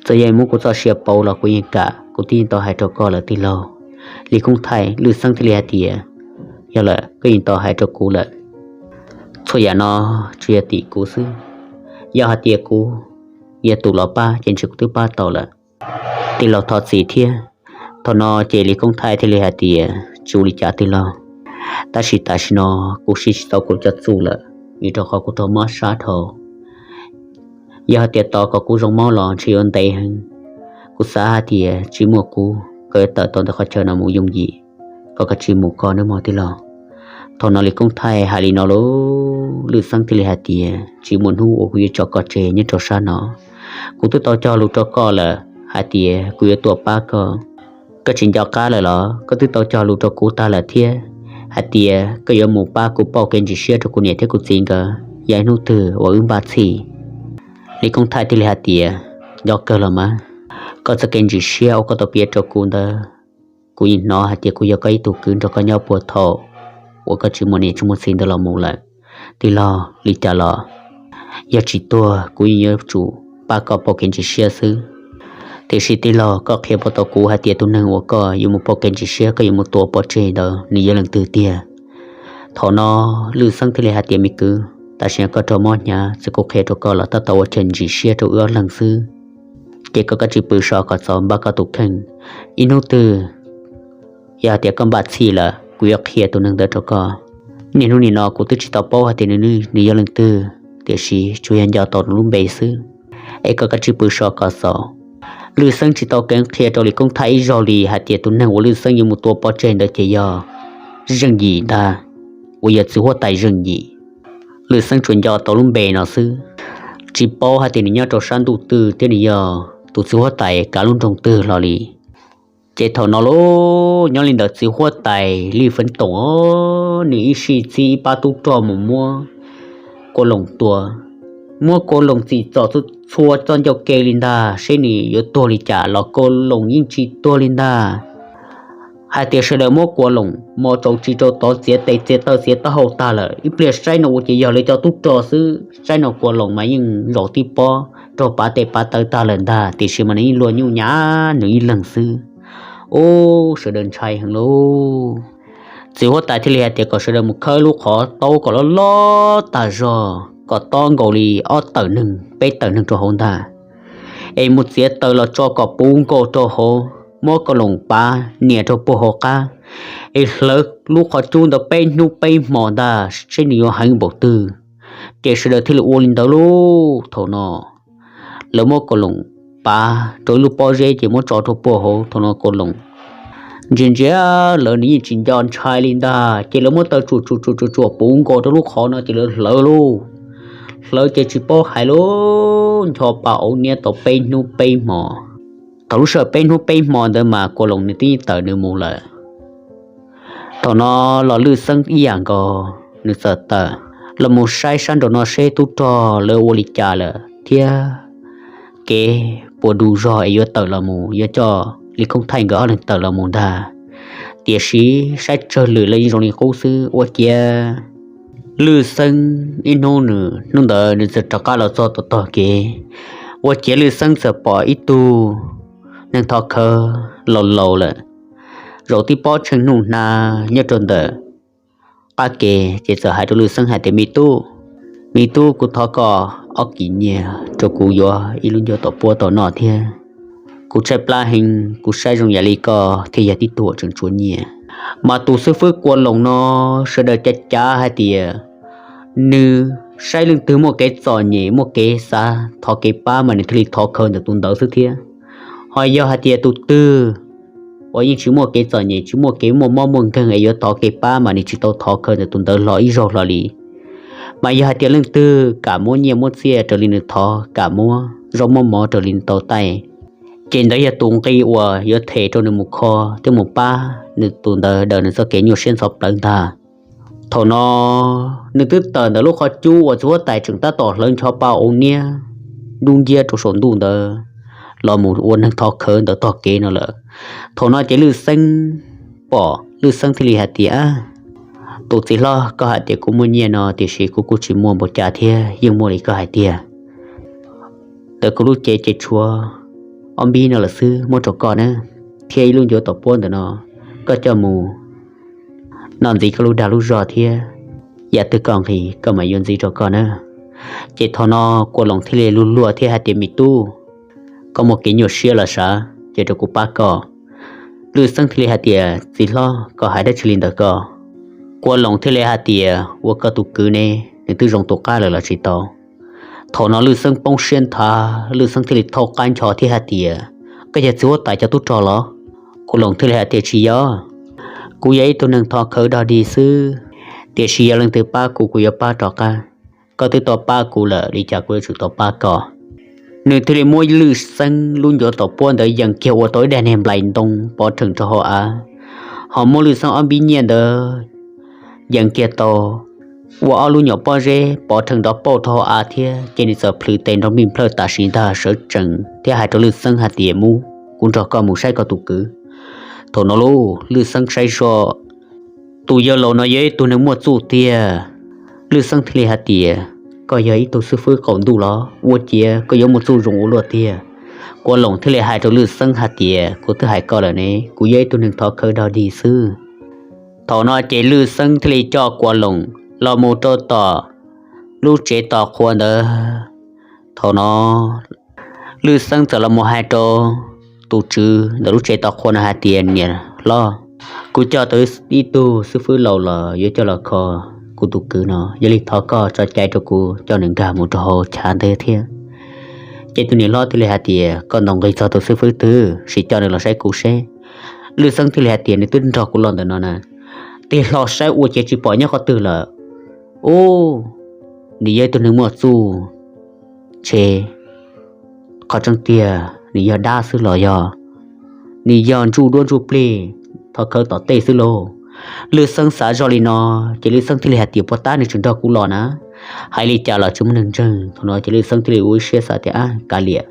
Txawm yog muab kuv txoj sia pauv los kuv yeej kam, kuv twb yeej tau hais rau koj lawm tij laug. Lis Koob Thaij, Lwj Xeeb thiaj li hais tias, yog lawm, koj yeej tau hais rau kuv lawm. Txhua yam no tsuas yog tim kuv xwb. Yog hais tias kuv yog tus los pab ces ntshe kuv twb pab tau lawm. Tij laug thov txim thiab. Thaum no ces Lis Koob Thaij thiaj li hais tias, tsis ua li cas tij laug, tab sis tam sim no kuv siv tsis tau kuv cov txuj lawm, vim rau qhov kuv raug mob sab dhau. Yog hais tias tos kom kuv zoo mob los ntshe yuav ntev heev. Kuv xav hais tias tsis muaj kuv koj yuav tawm tau ntawm qhov chaw no mus yooj yim, koj kav tsij mus koj nawb mog tij laug. Thaum no Lis Koob Thaij hais li no lauj, Lwj Xeeb thiaj li hais tias, tsis muaj hnub uas kuv yuav tso koj tseg nyob rau sab no. Kuv twb tau cog lus rau koj lawm hais tias kuv yuav tuaj pab koj. Koj tsis nco qab lawm los? Koj twb tau cog lus rau kuv tag lawm thiab hais tias koj yuav mus pab kuv pauj kev ntsim siab rau kuv niam thiab kuv txiv nkawd yog ib hnub twg uas wb npaj txhij. Lis Koob Thaij thiaj li hais tias, nco kawg los mas, koj txoj kev ntsim siab uas koj tau piav rau kuv ntawd, kuv yeej hnov hais tias kuv yog koj ib tug kwv nrog koj nyob puag thaum uas koj tsis muaj niam tsis muaj txiv ntawd los mus lawm. Tij laug, li cas los yog tsis tuag kuv yeej yuav tsum pab koj pauj kev ntsim siab xwb. Tiam sis tij laug, koj qhia puas tau kuv hais tias tus neeg uas koj yuav mus pauj kev ntsim siab, koj yuav mus tua pov tseg ntawd nws yog leej twg tiag? Thaum no Lwj Xeeb thiaj li hais tias, me kwv, tam sim no koj raug mob hnyav, txawm kuv qhia rau koj los tab tom ua chaw ntsim siab rau wb ob leeg xwb. Ces koj kav tsij pw so kom txaus npaj koj tus kheej. Ib hnub twg yog hais tias koj npaj txhij lawm, kuv yuav qhia tus neeg ntawd rau koj. Niaj hnub nim no kuv twb tsis tau paub hais tias nws, nws yog leej twg, tiam sis tsuas yog nco tau nws lub npe xwb. Es koj kav tsij pw so kom txaus. Lwj Xeeb tsis tau keev qhia rau Lis Koob Thaij ib zaug li hais tias tus neeg uas Lwj Xeeb yuav mus tua pov tseg ntawd ces yog Zeej Yim ntag, uas yog txiv huab tais Zeej Yim. Lwj Xeeb tsuas nco tau lub npe no xwb, tsis paub hais tias nws nyob rau sab ntuj twg thiab nws yog tus txiv huab tais kav lub nroog twg los li. Ces thaum no lauj, nyob li ntawd txiv huab tais Lij Feev Toom, nws ib sij txib ib pab tub rog mus muab Kua Loos tua, muab Kua Loos txim txom txhua txoj ncauj ke li ntag, seb nws yuav tuag li cas los Kua Loos yeej tsis tuag li ntag. Hais tias sawv daws muab Kua Loos mos tsaus tsis rau tod, txiav tes txiav taw txiav taub hau tag lawm, ib pliag saib no ua ces yog lawv cov tub rog xwb, saib no Kua Loos mas yeej zaum tib pob raug pav tes pav taw tag lawm ntag, tiam sis mas nws yeej luag nyuj nyav nws ib leeg xwb. Ub, sawv daws ntshai heev lauj. Txiv huab tais thiaj li hais tias kom sawv daws mus khawb lub qhov taub kom loj loj tag zog, kom tob nkaus li ob tawm neeg peb tawm neeg rau hauv ntag, es mus txiav taws los tso kom puv nkaus rau hauv, muab Kua Loos pav nias rau puag hauv qab, es hlawv lub qhov cub ntawd peb hnub peb hmo ntag, seb nws yuav heev npaum twg. Ces sawv daws thiaj li ua li ntawd lauj. Thaum no lawv muab Kua Loos pav rau ib lub pob zeb ces muab tso rau puag hauv. Thaum no Kua Loos ntsia ntsia lawv, nws yeej tsis nco ntshai li ntag, ces lawv muab taws tsuam tsuam tsuam tsuam puv nkaus rau lub qhov no ces lawv hlawv lauj. Hlawv ces tsis paub hais lauj, ncho pa auv niab tau peb hnub peb hmo. Thaum lub sij hawm peb hnub peb hmo ntawd mas Kua Loos nws twb yeej tawm nws mus lawm. Thaum no los Lwj Xeeb ib yam nkaus, nws txawm tawm los mus saib sab nraum no seb tub rog lawv ua li cas lawm thiab kev puas du zog es yuav tawm los mus, yuav coj Lis Koob Thaij nkawd ob leeg tawm los mus ntag. Tiam sis saib tsawg lwm lawv yeej zoo li qub xwb. Ua ciav Lwj Xeeb ib hnub nws, hnub ntawd nws txawm rov qab los txog tom tog kev. Ua ciav Lwj Xeeb txawm pom ib tug neeg thov khawv laus laus lawm, zaum tib pob tsheej nug hnav nyob rau ntawm qab ke, ces txawm hais rau Lwj Xeeb hais tias, me tub, Me tub, kuv thov koj ob kis nyiaj rau kuv yuav ib lub ncuav tom puab tau noj thiab. Kuv tshaib plab heev, kuv saib zoo yam li koj thiaj yog tib tug uas tseem tshuav nyiaj. Mas tus xib fwb Kua Loos no sawv daws cav cav hais tias nws saib leej twg muaj kev txom nyem muaj kev xav thov kev pab mas nws thiaj li thov khawv ntawm tus ntawd xwb thiab. Ho yog hais tias tus twg uas yeej tsis muaj kev txom nyem, tsis muaj kev muaj mob muaj nkeeg es yuav thov kev pab mas nws tsis tau thov khawv ntawm tus ntawd hlo ib zaug hlo li. Mas yog hais tias leej twg kam muab nyiaj muab txiaj raws li nws thov, kam muab zaub muab mov raws li nws tau taij, ces ntawd yog tus nqi uas yuav them rau nws mus kho thiab mus pab nws tus ntawd daws nws txoj kev nyuaj siab ntxhov plawv ntag. Thaum no nws twb tawm ntawm lub qhov cub uas txiv huab tais tseem tab tom hlawv ncho pa ua niab dub nciab rau saum ntuj ntawd los mus ua neeg thov khawv ntawm tog kev no lawm. Thaum no ces Lwj Xeeb pom, Lwj Xeeb thiaj li hais tias, Tus txiv hlob, koj hais tias kuv muaj nyiaj no, tiam sis kuv kuj tsis muaj npaum cas thiab, yeej muaj li koj hais tiag. Ntawm kuv lub cev ces tshuav ob npib no lawm xwb, muab rau koj na, thiab ib lub ncuav tom puab ntawm no, koj coj mus noj ntxiv koj lub dag lub zog thiab, yam twg koj nqis koj mam yuav ntxiv rau koj na. Ces thaum no Kua Loos thiaj li luag luag thiab hais tias, Me tub, koj muaj kev nyuaj siab los sav, ces rau kuv pab koj. Lwj Xeeb thiaj li hais tias, Txiv hlob, koj hais dab tsi li ntawm koj? Kua Loos thiaj li hais tias, Ua koj tus kwv ne, nws twb zoo tus qab lawm los tsis tau? Thaum no Lwj Xeeb poob siab nthav, Lwj Xeeb thiaj li thauj qab ncho thiab hais tias, Koj yog txiv huab tais cov tub rog los? Kua Loos thiaj li hais tias, Tsis yog, kuv yog ib tug neeg thov khawv dog dig xwb, tiam sis yog leej twg pab kuv, kuv yuav pab rov qab. Koj twb tau pab kuv lawm, li cas kuv yuav tsum tau pab koj. Nws thiaj li muab Lwj Xeeb lub ncuav tom puab ntawd yees kiag ua tau ib daim niag nplais ntoo pov rhees rau hauv av, ho muab Lwj Xeeb ob npib nyiaj ntawd yees kiag tau ua ob lub nyuam pob zeb pov rhees nrov pauj rau hauv av thiab, ces nws txawm plhws tes nrov nplij nplhawj tam sim ntag sawv tsees thiab hais rau Lwj Xeeb hais tias, Mus, kuv nrog koj mus saib koj tus kwv. Thaum no lauj, Lwj Xeeb saib zoj tus yawg laus no yog ib tug neeg muaj txuj tiag. Lwj Xeeb thiaj li hais tias, Koj yog ib tug xib fwb qaum ntuj los? Ua ciav koj yuav muaj txuj zoo ua luaj tiag. Kua Loos thiaj li hais rau Lwj Xeeb hais tias, Kuv twb hais koj lawm ne, kuv yog ib tug neeg thov khawv dog dig xwb. Thaum no ces Lwj Xeeb thiaj li coj Kua Loos los mus rau tom lub tsev tos qhua ntawd. Thaum no Lwj Xeeb txawm los mus hais rau tus tswv ntawm lub tsev tos qhua no hais tias, Niam hlob, kuv coj tau ib tug xib fwb laus los yuav coj los kho kuv tus kwv no, yog li thov koj tso cai rau kuv coj nws nkag mus rau hauv chav ntawd thiab. Ces tus niam hlob thiaj li hais tias, Koj ntaus nqi txog tus xib fwb twg, sim coj nws los saib kuv seb. Lwj Xeeb thiaj li hais tias, Nws twb nrog kuv los ntawm no na, tig hlo saib ua ciav tsis pom nyob qhov twg lawm. Ub, nws yog ib tug neeg muaj txuj, ntshe qhov tseeb tiag nws yog dab xwb los yog nws yog ntsuj duab ntsuj plig thov khawv tom tej xwb lauj. Lwj Xeeb xav zoj li no, ces Lwj Xeeb thiaj li hais tias, Puag ta nws tseem nrog kuv los na, hais li cas los tsis muaj neeg ntseeg. Thaum no ces Lwj Xeeb thiaj li ua ib siab xav tias, Ab, kav liam.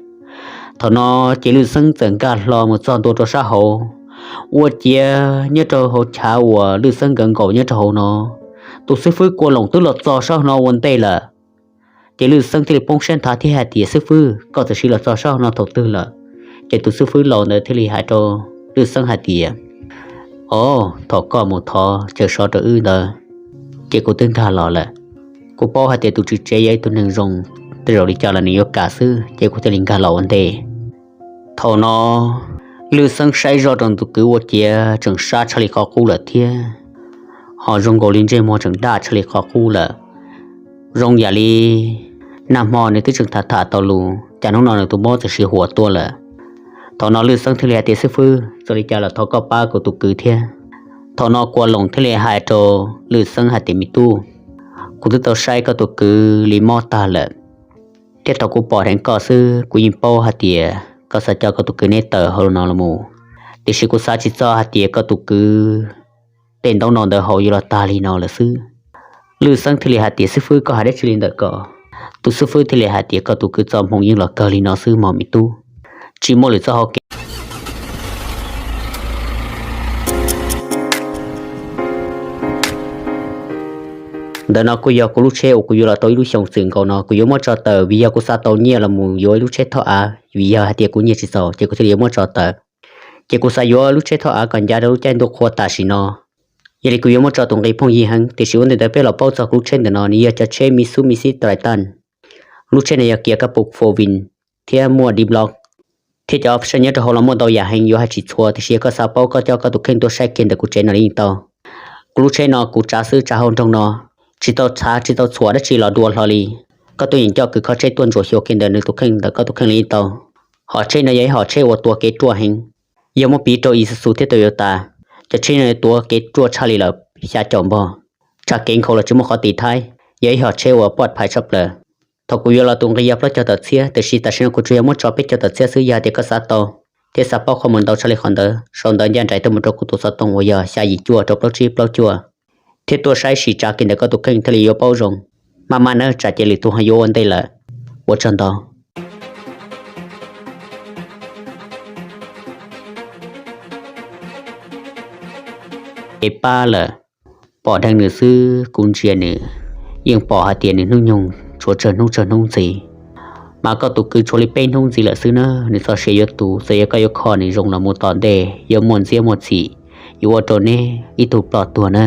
Thaum no ces Lwj Xeeb txawm nkag hlo mus txog ntua rau sab hauv. Ua ciav nyob rau hauv chav uas Lwj Xeeb nkawd nkaum nyob rau hauv no, tus xib fwb Kua Loos twb los txog sab hauv no ua ntej lawm. Ces Lwj Xeeb thiaj li poob siab nthav thiab hais tias, Xib fwb, koj txawm sim los txog sab hauv no thaum twg lawm? Ces tus xib fwb laus ntawd thiaj li hais rau Lwj Xeeb hais tias, Au, thaum koj mus thov chaw so rau wb ntawd, ces kuv twb nkag los lawm. Kuv paub hais tias tus tswv tsev yog ib tug neeg zoo, tej zaum li cas los nws yuav kam xwb, ces kuv thiaj li nkag los ua ntej. Thaum no Lwj Xeeb saib zoj rau tus kwv ua ciav tseem sab tshaj li qhov qub lawm thiab, ho zoo nkaus li ntsej muag tseem daj tshaj li qhov qub lawm. Zoo yam li nag hmo nws twb tseem tham tham tau lus, cas hnub no nws tus mob txawm sib huam tuaj lawm. Thaum no Lwj Xeeb thiaj li hais tias, Xib fwb, txawm li cas los thov koj pab kuv tus kwv thiab. Thaum no Kua Loos thiaj li hais rau Lwj Xeeb hais tias, Me tub, kuv twb tau saib koj tus kwv li mob tag lawm, thiab thaum kuv pom dheev koj xwb kuv yeej paub hais tias koj xav coj koj tus kwv neb tawm hauv no los mus, tiam sis kuv xav tsis txog hais tias koj tus kwv tej ntaub ntawv haus yuav los tag li no lawm xwb. Lwj Xeeb thiaj li hais tias, Xib fwb, koj hais dab tsi li ntawm ko? Tus xib fwb thiaj li hais tias, Koj tus kwv txoj hmoo yeej los kawg li no xwb mog me tub, tsis muaj lwm txoj hau kev. Ntawm no kuj yog kuv lub tsheb uas kuv yuav los tau ib lub xyoos txwm nkaus no, kuv yuav muab tso tawm vim yog kuv xa tau nyiaj los mus yuav ib lub tsheb thoj av, vim yog hais tias kuv nyiaj tsis txaus ces kuv thiaj li yuav muab tso tawm. Ces kuv xav yuav lub tsheb thoj av kom ncav rau lub caij ntuj qhua tam sim no. Yog li kuv yuav muab tso tus nqi phooj ywg heev, tiam sis ua ntej ntawd peb los paub txog kuv lub tsheb ntawm no, nws yog cov tsheb Mitsubishi Triton. Lub tsheb no yog kiav kab pus four wheel thiab muaj D-block, thiab cov option nyob rau hauv los muaj ntau yam heev yuav hais tsis txhua, tiam sis yog koj xav paub koj coj koj tus kheej tuaj saib kiag ntawm kuv tsev no los yeej tau. Kuv lub tsheb no kuv tsav xwb tsav hauv nroog no, tsis tau txhav tsis tau txhuam dab tsi los dua hlo li. Koj tuaj yeem coj kws kho tsheb tuaj ntsuam xyuas kiag ntawm nws tus kheej ntawm koj tus kheej los yeej tau. Hom tsheb no yog ib hom tsheb uas tuav kev ruaj heev, yog muab piv rau Isuzu thiab Toyota, cov tsheb no tuav kev ruaj tshaj li lawm xya caum npog, tshaj kev nkhaus los tsis muaj qhov tiv thaiv, yog ib hom tsheb uas poj phais tshaj plaws. Thaum kuv yuav los tus nqi yog plaub caug tawm txhiab, tiam sis tam sim no kuv tsuas yog muab tso peb caug tawm txhiab xwb. Yog hais tias koj xav tau thiab xav paub qhov mus ntau tshaj li qhov ntawd, sau ntawv ncaj nraim tuaj mus rau kuv tus xov tooj uas yog xya yim cuaj rau plaub tsib plaub cuaj, thiab tuaj saib sim tsa kiag ntawm koj tus kheej thiaj li yuav paub zoo. Maj maj nawb, tsam ces lwm tus ho yuav ua ntej lawm. Ua tsaug ntau. Kev pab lawm, pom dheev nws xwb kuv ntsia nws, yeej pom hais tias nws hnub nyoog tshuav tsawg hnub tsawg hnub ntxiv. Mas koj tus kwv tshuav li peb hnub ntxiv lawm xwb na, nws txoj sia yuav tu, txawm yog koj yuav kho nws zoo los mus tom ntej yuav muaj ntxiab muaj txim, yuav ua rau neb ib tug ploj tuag na.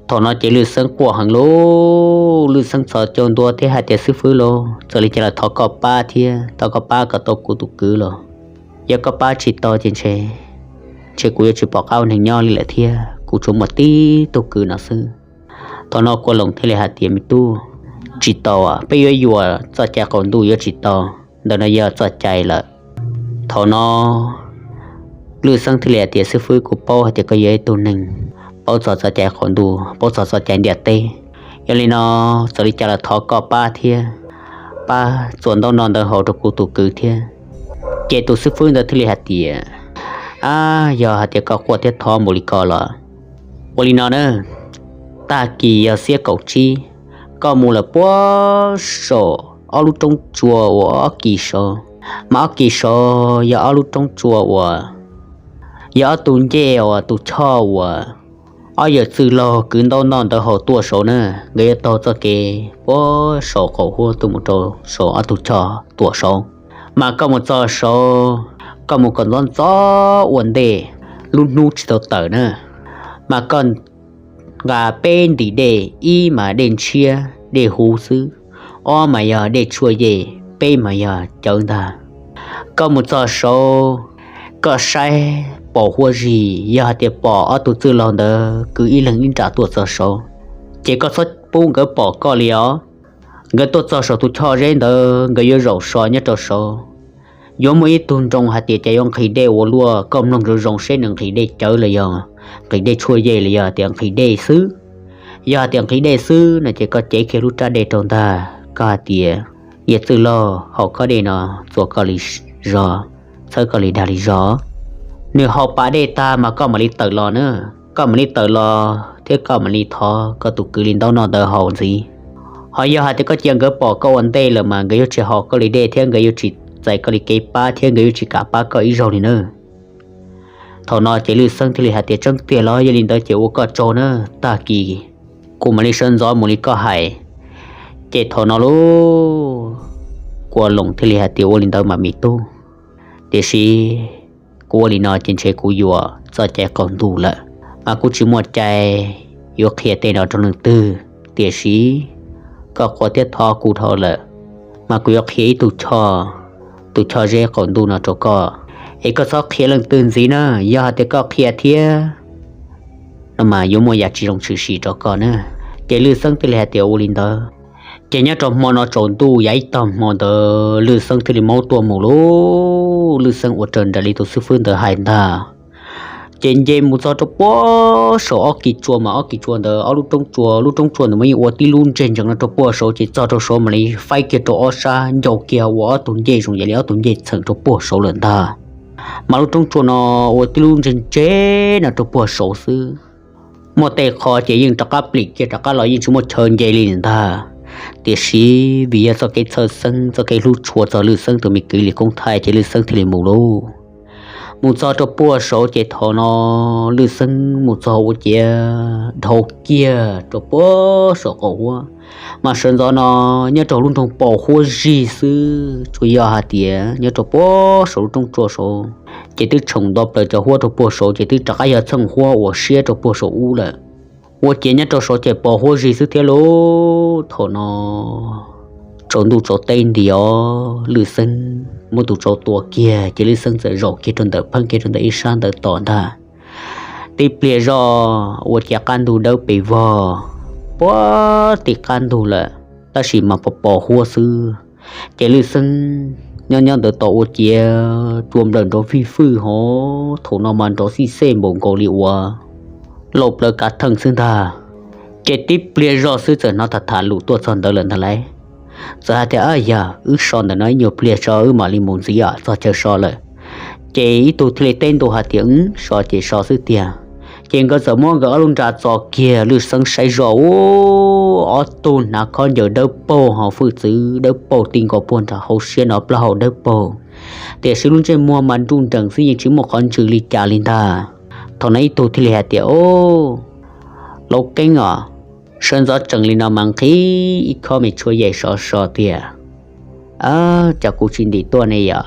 Thaum no ces Lwj Xeeb quaj heev lauj, Lwj Xeeb txhos caug ntua thiab hais tias, xib fwb lauj, txawm li cas los thov koj pab thiab, thov koj pab kom tau kuv tus kwv los. Yog koj pab tsis tau ces ntshe, ntshe kuv yuav tsis pom qab ua neeg nyob li lawm thiab, kuv tsuas muaj tib tug kwv no xwb. Thaum no Kua Loos thiaj li hais tias, me tub, tsis tau, peb yuav yuam txoj cai qaum ntuj yuav tsis tau, ntawm no yog txoj cai lawm. Thaum no Lwj Xeeb thiaj li hais tias, xib fwb, kuv paub hais tias koj yog ib tug neeg paub txog txoj cai qaum ntuj, paub txog txoj cai ntiaj teb. Yog li no, txawm li cas los thov koj pab thiab, pab txuas ntaub no ntawv haus rau kuv tus kwv thiab. Ces tus xib fwb ntawd thiaj li hais tias, ab, yog hais tias koj quaj thiab thov npaum li ko los, ua li no na, tag kis yog xiab kaum tsib, koj mus lawm puag saum ob lub roob tsua uas ob kis saud, mas ob kis saud yog ob lub roob tsua uas yog ob tug ncej uas tus choj uas ob yawm txwj laug kwv ntaub noj ntawv haus tuaj saud na, nkawd yuav taug txoj kev puag saum qaum huab tuaj mus rau saum ob tug choj tuam saud. Mas koj mus txog saud, koj mus kom ntxov ntxov ua ntej, lub hnub tsis tau tawm na, mas koj nqa peb ntim dej, ib mas dej ntshiab dej huv xwb, ob mas yog dej tshuaj yej, peb mas yog cawv ntag. Koj mus txog saud, koj saib pom huab zig, yog hais tias pom ob tug txwj laug ntawd kwv ib leeg ib nram tuaj txog saud, ces koj txhob pub nkawd pom koj li os. Nkawd tuaj txog saum tus choj zeb ntawd, nkawd yuav zaum so nyob rau saud. Yuav muaj ib tug nroo hais tias cas yuav nqhis dej ua luaj, koj mloog zoo zoo seb nws nqhis dej cawv los yog nqhis dej tshuaj yej los yog hais tias nqhis dej xwb. Yog hais tias nqhis dej xwb no ces koj cev kiag lub rab dej rau ntag, koj hais tias, yawm txwj laug, haus khob dej no txuas koj li zog, txhawb koj li dag li zog. Nws haus pas dej tag mas koj mam li tawm los na, koj mam li tawm los thiab koj mam li thov koj tus kwv li ntaub noj ntawv haus ntxiv. Ho yog hais tias koj cia nkawd pom koj ua ntej lawm mas nkawd yuav tsis haus koj li dej thiab nkawd yuav tsis txais koj li kev pab thiab nkawd yuav tsis kam pab koj ib zaug li na. Thaum no ces Lwj Xeeb thiaj li hais tias, tseeb tiag los? Yog li ntawd ces ua koj tsaug na, tag kis kuv mam li sawv ntxov mus li koj hais. Ces thaum no lauj, Kua Loos thiaj li hais tias, ua li ntawd mas me tub, tiam sis kuv ua li no ces ntshe kuv yuam txoj cai qaum ntuj lawm, mas kuv tsis muaj cai yuav qhia tej no rau leej twg. Tiam sis koj quaj thiab thov kuv dhau lawm, mas kuv yuav qhia ib tug choj, tus choj zeb qaum ntuj no rau koj, es koj txhob qhia leej twg ntxiv na. Yog hais tias koj qhia thiab no mas yuav muaj yam tsis zoo tshwm sim rau koj na. Ces Lwj Xeeb thiaj li hais tias, ua li ntawd. Ces nyob rau hmo no tsaus ntuj yav ib tag hmo ntawd Lwj Xeeb thiaj li maub tuaj mus lauj. Lwj Xeeb ua raws nraim li tus xib fwb ntawd hais ntag. Ces nce mus txog rau puag saum ob kis tsua, mas ob kis tsua ntawd ob lub roob tsua, lub roob tsua ntawd mas yeej ua tib lub ntseg ntsees no rau puag saud, ces txog rau saud mam li faib kiag rau ob sab ncau kiag ua ob tug ncej zoo yam li ob tug ncej txheem rau puag saud lawm ntag. Mas lub roob tsua no ua tib lub ntseg ntseg no rau puag saud xwb. Muaj tej qho ces yeej rov qab plim kiag rov qab los yeej tsis muaj chaw nce li ntag. Tiam sis vim yog txoj kev txhawj xeeb, txoj kev hlub tshua txog Lwj Xeeb tus me kwv Lis Koob Thaij ces Lwj Xeeb thiaj li mus lauj. Mus txog rau puag saud ces thaum no Lwj Xeeb mus txog ua ciav dhau kiag rau puag saum qaum huab. Mas sawv ntxov no nyob rau lub nroog Pos Huab Zig xwb, tsuas yog hais tias nyob rau puag saum lub roob tsua saud ces twb tshoom nto plaws cov huab rau puag saud ces twb rov qab yog txheej huab uas siab rau puag saum ub lawm. Ua ciav nyob rau saud ces pos huab zig xwb thiab lauj. Thaum no tsaus ntuj tsaus teb nti os, Lwj Xeeb muab tus tsau tua kiag ces Lwj Xeeb txawm zaum kiag rau ntawm, pheej kiag rau ntawm ib sab ntawd tos ntag. Tib pliag zoj ua ciav qab ntug dawb pes vog, puag tim qab ntug lawm, tab sis mas pos pos huab xwb. Ces Lwj Xeeb nyob nyob ntawd tos ua ciav cua nplawm nrov fij fwj hov, thaum no mas nrov xij xej npaum nkaus li uas lauj plawv kav theej xwb ntag. Ces tib pliag zoj xwb txawm hnov tham tham lus tuaj txog ntawd lawm ntag lauj. Txawm hais tias, Ab yog wb so ntawm no ib nyuag pliag tso wb mam li mus ntxiv txog chaw so lawm. Ces ib tug thiaj li teb ntua hais tias, So ces so xwb tiag. Ces nkawd txawm muab nkawd ob lub nra txo kiag, Lwj Xeeb saib zoj ua ob tug hnav khob ncaws dawb paug ho fwj txwv dawb paug ti nkaus puag nram hauv siab no plaub hau dawb paug, tiam sis lub ntsej muag mas nruj nreem xwb yeej tsis muaj qhov ntsws li cas li ntag. Thaum no ib tug thiaj li hais tias, O, Lauj Keeb os, sawv ntxov tsees li no mas nqhis ib khob me tshuaj yej sov so tiag. Cas kuv tsis ntim tuaj ne yom?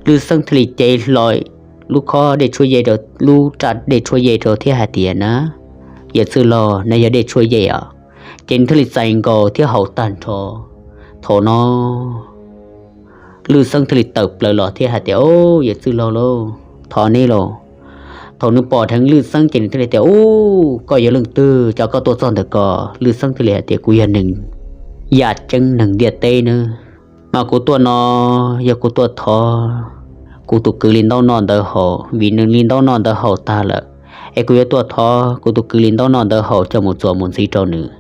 Lwj Xeeb thiaj li cev hlo lub khob dej tshuaj yej, lub raj dej tshuaj yej rau thiab hais tias, Na, yawm txwj laug, no yog dej tshuaj yej os. Ces nws thiaj li txais nkaus thiab haus tag nrho. Thaum no Lwj Xeeb thiaj li tawm plaws los thiab hais tias, O, yawm txwj laug lauj, thov neb lauj. Thaum nws pom dheev Lwj Xeeb ces nws thiaj li tias, U, koj yog leej twg, cas koj tuaj txog ntawm ko? Lwj Xeeb thiaj li hais tias, Kuv yog neeg yaj ceeb neeg ntiaj teb nawb, mas kuv tuaj no yog kuv tuaj thov kuv tus kwv li ntaub noj ntawv haus, vim nws li ntaub noj ntawv haus tag lawm, es kuv yuav tuaj thov kuv tus kwv li ntaub noj ntawv haus coj mus txuas mus ntxiv rau nws.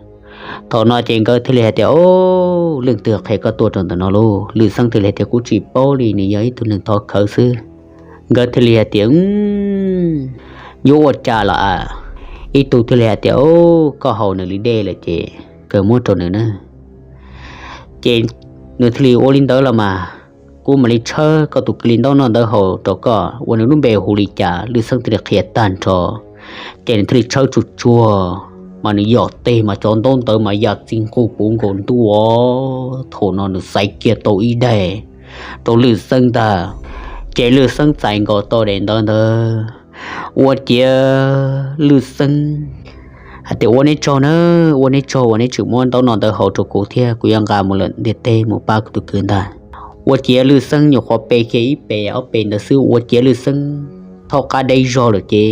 Thaum no ces nkawd thiaj li hais tias, O, leej twg qhia koj tuaj rau ntawm no lauj? Lwj Xeeb thiaj li hais tias, Kuv tsis paub li, nws yog ib tug neeg thov khawv xwb. Nkawd thiaj li hais tias, Yuav ua cas los a? Ib tug thiaj li hais tias, O, koj haus nws li dej lawm ces kawg muab rau nws na. Ces nws thiaj li, Ua li ntawd los mas, kuv mam li tshawb koj tus kwv li ntaub noj ntawv haus rau koj, ua nws lub npe hu li cas. Lwj Xeeb thiaj li qhia tag nrho. Ces nws thiaj li tshawb tsuag tsuag, mas nws yom tes mas cov ntaub ntawv mas ya txi nqug puv nkaus ntuj os. Thaum no nws xaiv kiag tau ib daim rau Lwj Xeeb ntag. Ces Lwj Xeeb txais nkaus tau daim ntawv ntawd, ua ciav Lwj Xeeb hais tias, Ua neb tsaug na, ua neb tsaug uas neb tseem muab ntaub noj ntawv haus rau kuv thiab kuv yuav nqa mus lawm ntiaj teb mus pab kuv tus kwv ntag. Ua ciav Lwj Xeeb nyuam qhuav pe kiag ib pes ob pes ntawd xwb, ua ciav Lwj Xeeb thaub qab deb zog lawm ces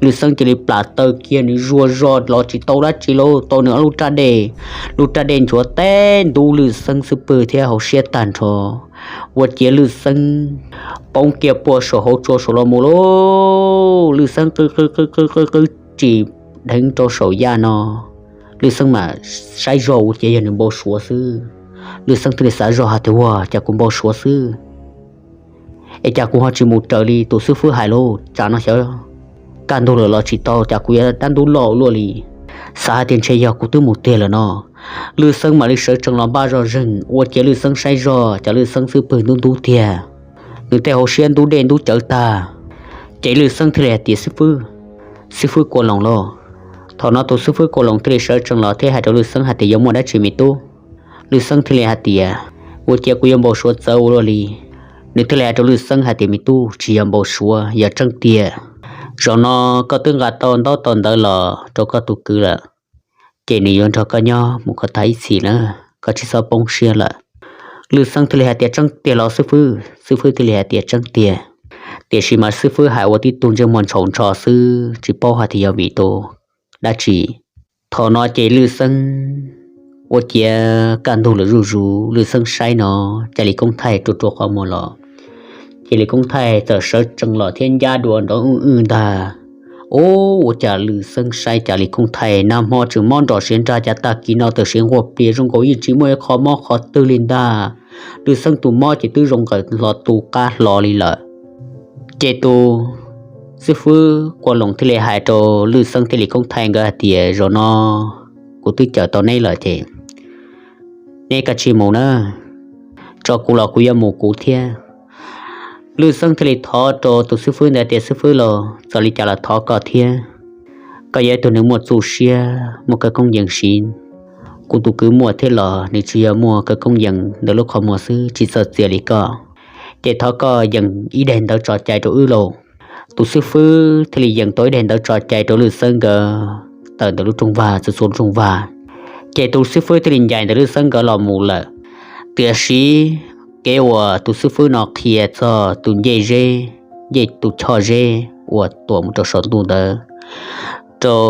Lwj Xeeb cia li plam taw kiag, nws zuag zog los tsis tau dab tsi lauj, tau nws ob lub raj dej, lub raj dej nchuav teb ntub Lwj Xeeb xub pwg thiab hauv siab tag nrho. Ua ciav Lwj Xeeb poob kiag puag saum hauv tsua saum los mus lauj. Lwj Xeeb qw qw qw qw qw qw tsis dheev rau saum yaj no. Lwj Xeeb mas saib zog ua ciav yog nws npau suav xwb. Lwj Xeeb thiaj li xav zog hais tias, Ua cas kuv npau suav xwb, es cas kuv ho tsis mus raws li tus xib fwb hais lauj? Tsam no xyov kaj ntug lawm los tsis tau, cas kuv yuav dab ntub loj ua luaj li. Xav hais tias ntshe yog kuv twb mus tiag lawm no. Lwj Xeeb mam li sawv tsees los npaj zog zeeg, ua ciav Lwj Xeeb saib zog cas Lwj Xeeb xub pwg ntub ntub tiag. Nws tej hauv siab ntub dej ntub cawv tag. Ces Lwj Xeeb thiaj li hais tias, Xib fwb, xib fwb Kua Loos lauj. Thaum no tus xib fwb Kua Loos thiaj li sawv tsees los thiab hais rau Lwj Xeeb hais tias, Yuav muaj dab tsi me tub? Lwj Xeeb thiaj li hais tias, Ua ciav kuv yuav npau suav txawv ua luaj li. Nws thiaj li hais rau Lwj Xeeb hais tias, Me tub, tsis yog npau suav, yog tseeb tiag. Zaum no koj twb nqa tau ntaub tau ntawv los rau koj tus kwv lawm, ces nws yuav nrog koj nyob mus kom tag ib txhis na, koj tsis txhob poob siab lawm. Lwj Xeeb thiaj li hais tias, Tseeb tiag los xib fwb? Xib fwb thiaj li hais tias, Tseeb tiag. Tiam sis mas xib fwb hais ua tib tug ntsej muag ntshau ntsho xwb, tsis paub hais tias yog vim tus dab tsi. Thaum no ces Lwj Xeeb ua ciav kaj ntug lawm zuj zus, Lwj Xeeb saib no, Ca Lis Koob Thaij rua rua qhov muag los. Ca Lis Koob Thaij txawm sawv tsees los thiab ncab dua nrov wj wj ntag. Ub, ua cas Lwj Xeeb saib Ca Lis Koob Thaij nag hmo tseem mob nrom siav nrag, cas tag kis no txawm siav nquag plias zoo nkaus yeej tsis muaj ib qho mob qhov twg li ntag. Lwj Xeeb tus mob ces twb zoo nkaus hlo tu qab hlo li lawm. Ces tus xib fwb Kua Loos thiaj li hais rau Lwj Xeeb thiab Lis Koob Thaij nkawd hais tias, Zaum no kuv twb cawm tau neb lawm ces neb kav tsij mus na, tso kuv los kuv yuav mus kuv thiab. Lwj Xeeb thiaj li thov rau tus xib fwb ntawd tias, Xib fwb los, txawm li cas los thov koj thiab. Koj yog ib tug neeg muaj txuj siab, muaj khawv koob yees siv. Kuv tus kwv muaj thiab los nws tsis yog muaj khawv koob yees ntawm lub qhov muag xwb, tsis txawj txias li koj. Ces thov koj yees ib daim ntawv tso cai rau wb lauj. Tus xib fwb thiaj li yees tau ib daim ntawv tso cai rau Lwj Xeeb nkawd. tawm ntawm lub rooj vag txhua txhua lub rooj vag. Ces tus xib fwb thiaj li ncaim ntawm Lwj Xeeb nkawd los mus lawm. Tiam sis kev uas tus xib fwb no qhia txog tus ncej zeb, ncej tus choj zeb uas tuam mus rau saum ntuj ntawd rau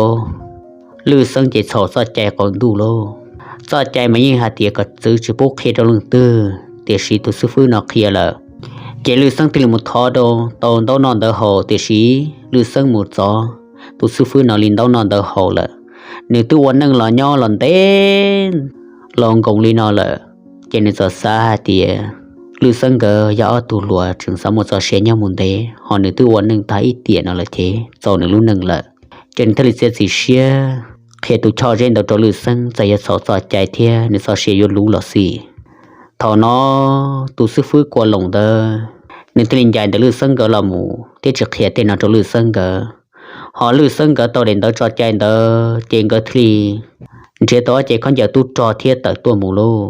Lwj Xeeb ces txhaum txoj cai qaum ntuj lauj. Txoj cai mas yeej hais tias kom txwv tsis pub qhia rau leej twg, tiam sis tus xib fwb no qhia lawm. Ces Lwj Xeeb thiaj li mus thov rau tau ntaub noj ntawv haus, tiam sis Lwj Xeeb mus txov tus xib fwb no li ntaub noj ntawv haus lawm. Nws twb ua neej los nyob los ntev los nkoos li no lawm, ces nws txawm xav hais tias Lwj Xeeb nkawd yog ob tug hluas tseem xav muaj txoj sia nyob mus ntev, ho nws twb ua neej tag ib tiam no lawm ces txaus nws lub neej lawm. Ces nws thiaj li txiav txim siab qhia tus choj zeb ntawd rau Lwj Xeeb, txawm yog txhaum txoj cai thiab nws txoj sia yuav luv los xij. Thaum no tus xib fwb Kua Loos ntawd nws thiaj li ncaim ntawm Lwj Xeeb nkawd los mus thiab tsis qhia tej no rau Lwj Xeeb nkawd. Ho Lwj Xeeb nkawd tau daim ntawv tso cai ntawd ces nkawd thiaj li nrhiav tau ob cev khaub ncaws tub rog thiab tawm tuaj mus lauj.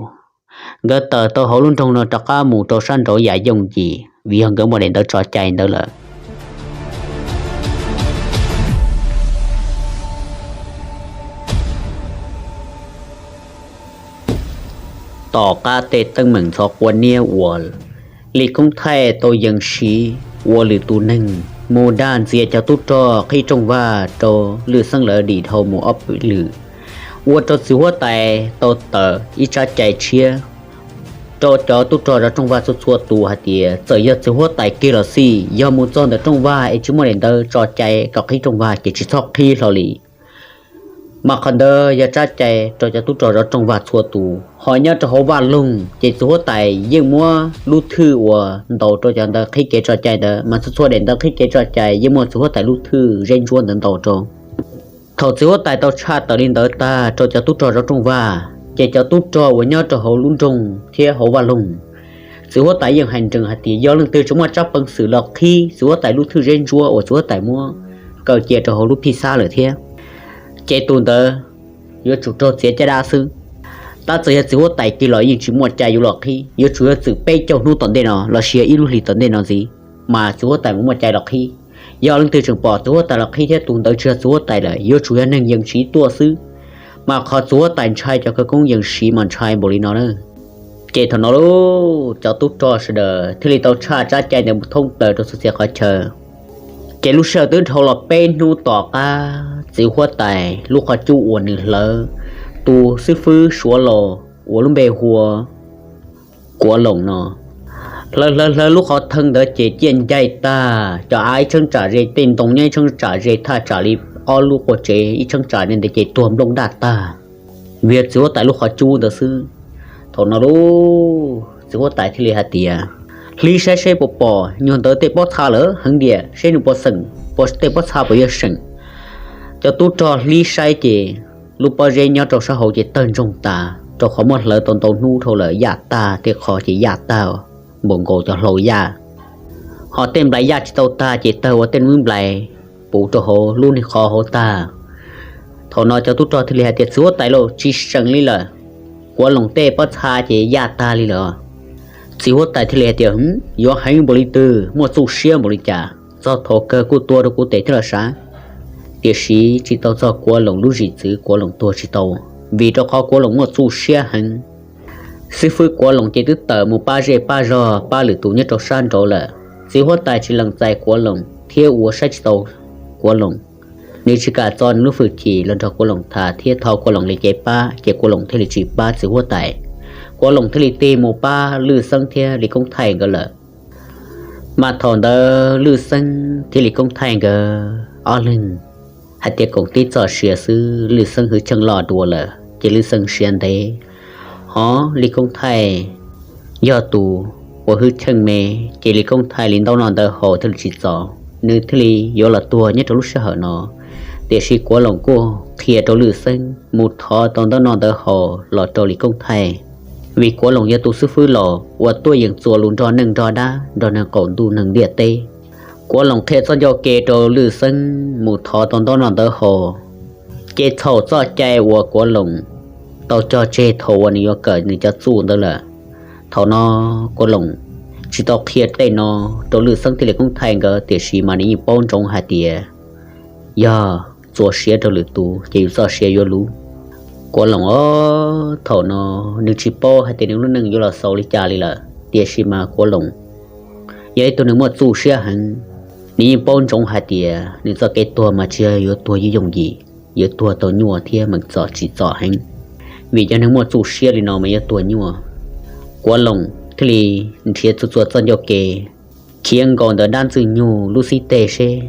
Nkawd tawm tau hauv lub nroog no rov qab mus rau sab nraud yam yooj yim vim yog nkawd muaj daim ntawv tso cai ntawd lawm. Tom qab tej teeb meem ntxhov quav niab uas Lis Koob Thaij tau yees siv ua lwm tus neeg mus dag ntxias cov tub rog qhib rooj vag rau Lwj Xeeb lawv dim dhau mus ob peb lwm, ua rau txiv huab tais tau tawm ib tsab cai tshiab rau cov tub rog zov rooj vag txhua txhua tus hais tias txawm yog txiv huab tais kiag los xij, yog mus txog ntawm rooj vag es tsis muaj daim ntawv tso cai kom qhib rooj vag ces tsis txhob qhib hlo li. Mas qhov ntawd yog tsab cai rau cov tub rog zov rooj vag txhua tus. Ho nyob rau hauv vaj loog ces txiv huab tais yeej muab lub thwj uas ntaus rau cov ntawv qhib kev tso cai ntawd, mas txhua txhua daim ntawv qhib kev tso cai yeej muaj txiv huab tais lub thwj zeb ntsuab ntawd ntaus rau. Thaum txiv huab tais tau tshaj tawm li ntawd tag rau cov tub rog zov rooj vag, ces cov tub rog uas nyob rau hauv lub nroog thiab hauv vaj loog, txiv huab tais yeej hais nrees hais tias yog leej twg tseem muaj tsab peev xwm los qhib txiv huab tais lub thwj zeb ntsuab uas txiv huab tais muab kaw cia rau hauv lub phij xab lawm thiab, ces tus ntawd yuav tsum raug txiav caj dab xwb. Tab txawm yog txiv huab tais kiag los yeej tsis muaj cai yuav los qhib, yuav tsum yog txwm peb caug hnub tom ntej no los sis yog ib lub hlis tom ntej no ntxiv, mas txiv huab tais mus muaj cai los qhib. Yog leej twg tseem pom txiv huab tais los qhib thiab tus ntawd tsis yog txiv huab tais lawm, yuav tsum yog neeg yees siv tuaj xwb. Mas qhov txiv huab tais ntshai cov khawv koob yees siv mas ntshai npaum li no na. Ces thaum no lauj, cov tub rog sawv daws thiaj li tau tshaj tsab cai ntawd mus thoob plaws rau txhua txhia qhov chaw. Ces lub sij hawm twb dhau los peb hnub tom qab txiv huab tais lub qhov cub uas nws hlawv tus xib fwb Suav Laus uas lub npe hu ua Kuav Loos no, hlawv hlawv hlawv lub qhov thawj ntawd ces ciaj ncaig tag, cov av ib tsheb tsam ze, tej ntoo nyob ib tsheb tsam ze, thaj tsam li ob lub qua tsev ib tsheb tsam ntawd ces tuag nplooj daj tag, vim yog txiv huab tais lub qhov cub ntawd xwb. Thaum no lauj, txiv huab tais thiaj li hais tias, hlib saib seb puas pom nyuag ntawd tej pob txha lawm heev tiag, seb nws puas xeem, tej pob txha puas yog seem. Cov tub rog hlib saib ces lub pob zeb nyob rau sab hauv ces tawg ntsoog tas, rau qhov muab hlawv tau ntau hnub dhau lawm, yaj tag, tej qhov ces yaj tag npaum nkaus cov hlau yaj. Ho tej nplais yaj tsis tau tag ces tawg ua tej nplais puv rau hauv lub niag qhov hauv tag. Thaum no cov tub rog thiaj li hais tias, txiv huab tais lauj, tsis seem li lawm, Kuav Loos tej pob txha ces yaj tag li lawm. Txiv huab tais thiaj li hais tias, yuav heev npaum li twg, muaj txuj siab npaum li cas, txog thaum kawg kuj tua rau kuv tes thiab los sav. Tiam sis tsis tau txog Kuav Loos lub zim txwv, Kuav Loos tuag tsis tau, vim rau qhov Kuav Loos muaj txuj siab heev. Xib fwb Kuav Loos ces twb tawm mus pab zej pab zog pab lwm tus nyob rau sab nraud lawm. Txiv huab tais tsis lees txais Kuav Loos thiab ua saib tsis tau Kuav Loos. Nws tsis kam txo nws lub hwj chim los nrog Kuav Loos tham thiab thov Kuav Loos li kev pab, ces Kuav Loos thiaj li tsis pab txiv huab tais. Kuav Loos thiaj li tig mus pab Lwj Xeeb thiab Lis Koob Thaij nkawd lawm. Mas thaum ntawd Lwj Xeeb thiab Lis Koob Thaij nkawd ob leeg hais tias koom tib txoj sia xwb, Lwj Xeeb hwj chim loj dua lawm ces Lwj Xeeb siav ntev. Hos Lis Koob Thaij yog tus uas hwj chim me, ces Lis Koob Thaij li ntaub noj ntawv haus thiaj li tsis txaus, nws thiaj li yuav los tuag nyob rau lub sij hawm no. Tiam sis Kuav Loos kuj qhia rau Lwj Xeeb mus thov tau ntaub noj ntawv haus los rau Lis Koob Thaij, vim Kuav Loos yog tus xib fwb laus uas tuaj yeem txuas lus nrog neeg nrog dab, nrog neeg qaum ntuj neeg ntiaj teb. Kuav Loos qhia txoj ncauj ke rau Lwj Xeeb mus thov tau ntaub noj ntawv haus, ces txhaum txoj cai uas Kuav Loos tau cog tseg thaum uas nws yuav kawm nws cov txuj ntawd lawm. Thaum no Kuav Loos tsis tau qhia tej no rau Lwj Xeeb thiab Lis Koob Thaij nkawd, tiam sis mas nws yeej paub ntsoov hais tias yog txuas siab rau lwm tus ces yus txoj sia yuav luv. Kuav Loos os, thaum no nws tsis paub hais tias nws lub neej yuav los xaus li cas li lawm, tiam sis mas Kuav Loos yog ib tug neeg muaj txuj siab heev. Nws yeej paub ntsoov hais tias nws txoj kev tuag mas tsis yog yuav tuag yooj yooj yim, yuav tuag tau nyuaj thiab meem txom tsim txom heev. Vim cov neeg muaj txuj siab li no mas yuav tuag nyuaj. Kuav Loos thiaj li nrhiav txhua txhua txoj ncauj ke khiav nkaus ntawm dab Ntxwg Nyug lub xib teg seb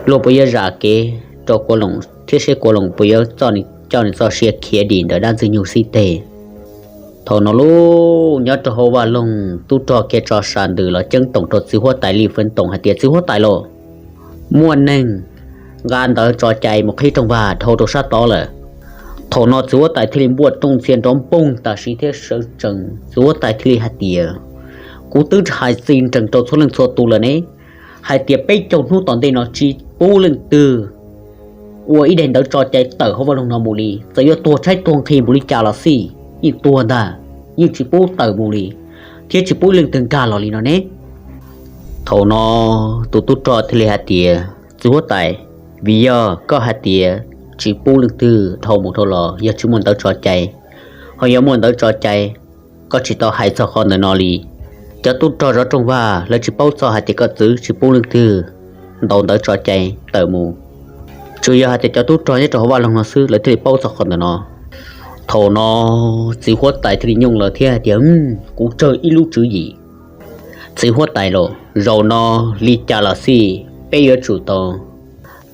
luag puas yuav zam kev rau Kuav Loos thiab seb Kuav Loos puas yuav coj nws txoj sia khiav dim ntawm dab Ntxwg Nyug xib teg. Thaum no lub nyob rau hauv vaj loog, tub rog khiav tso sas ntws los ceeb toom rau txiv huab tais Lis Feev Toom hais tias, Txiv huab tais los, muaj neeg nqa ntawv tso cai mus qhib rooj vag dhau rau sab tod lawm. Thaum no txiv huab tais thiaj li npuaj rooj ntxhia nrov npoog tam sim thiab sawv tsees, txiv huab tais thiaj li hais tias, Kuv twb hais txi nrees rau txhua leej txhua tus lawm ne, hais tias peb caug hnub tom ntej no tsis pub leej twg ua ib daim ntawv tso cai tawm hauv vaj loog no mus li. Txawm yuav tuag tshaib tuag nqhis npaum li cas los xij, yeej tuag ntag, yeej tsis pub tawm mus li, thiab tsis pub leej twg nkag los li no ne. Thaum no tus tub rog thiaj li hais tias, Txiv huab tais, vim yog koj hais tias tsis pub leej twg dhau mus dhau los yog tsis muaj ntawv tso cai, ho yog muaj ntawv tso cai, koj tsis tau hais txog qhov ntawm no li. Cov tub rog zov rooj vag lawv tsis paub txog hais tias koj txwv tsis pub leej twg ntaus ntawv tso cai tawm mus, tsuas yog hais tias cov tub rog nyob rau hauv vaj loog no xwb lawv thiaj li paub txog qhov ntawm no. Thaum no txiv huab tais thiaj li nyooj lawm thiab hais tias, Kuv tsawg ib lub tswv yim. Txiv huab tais los, zaum no li cas los xij peb yuav tsum tau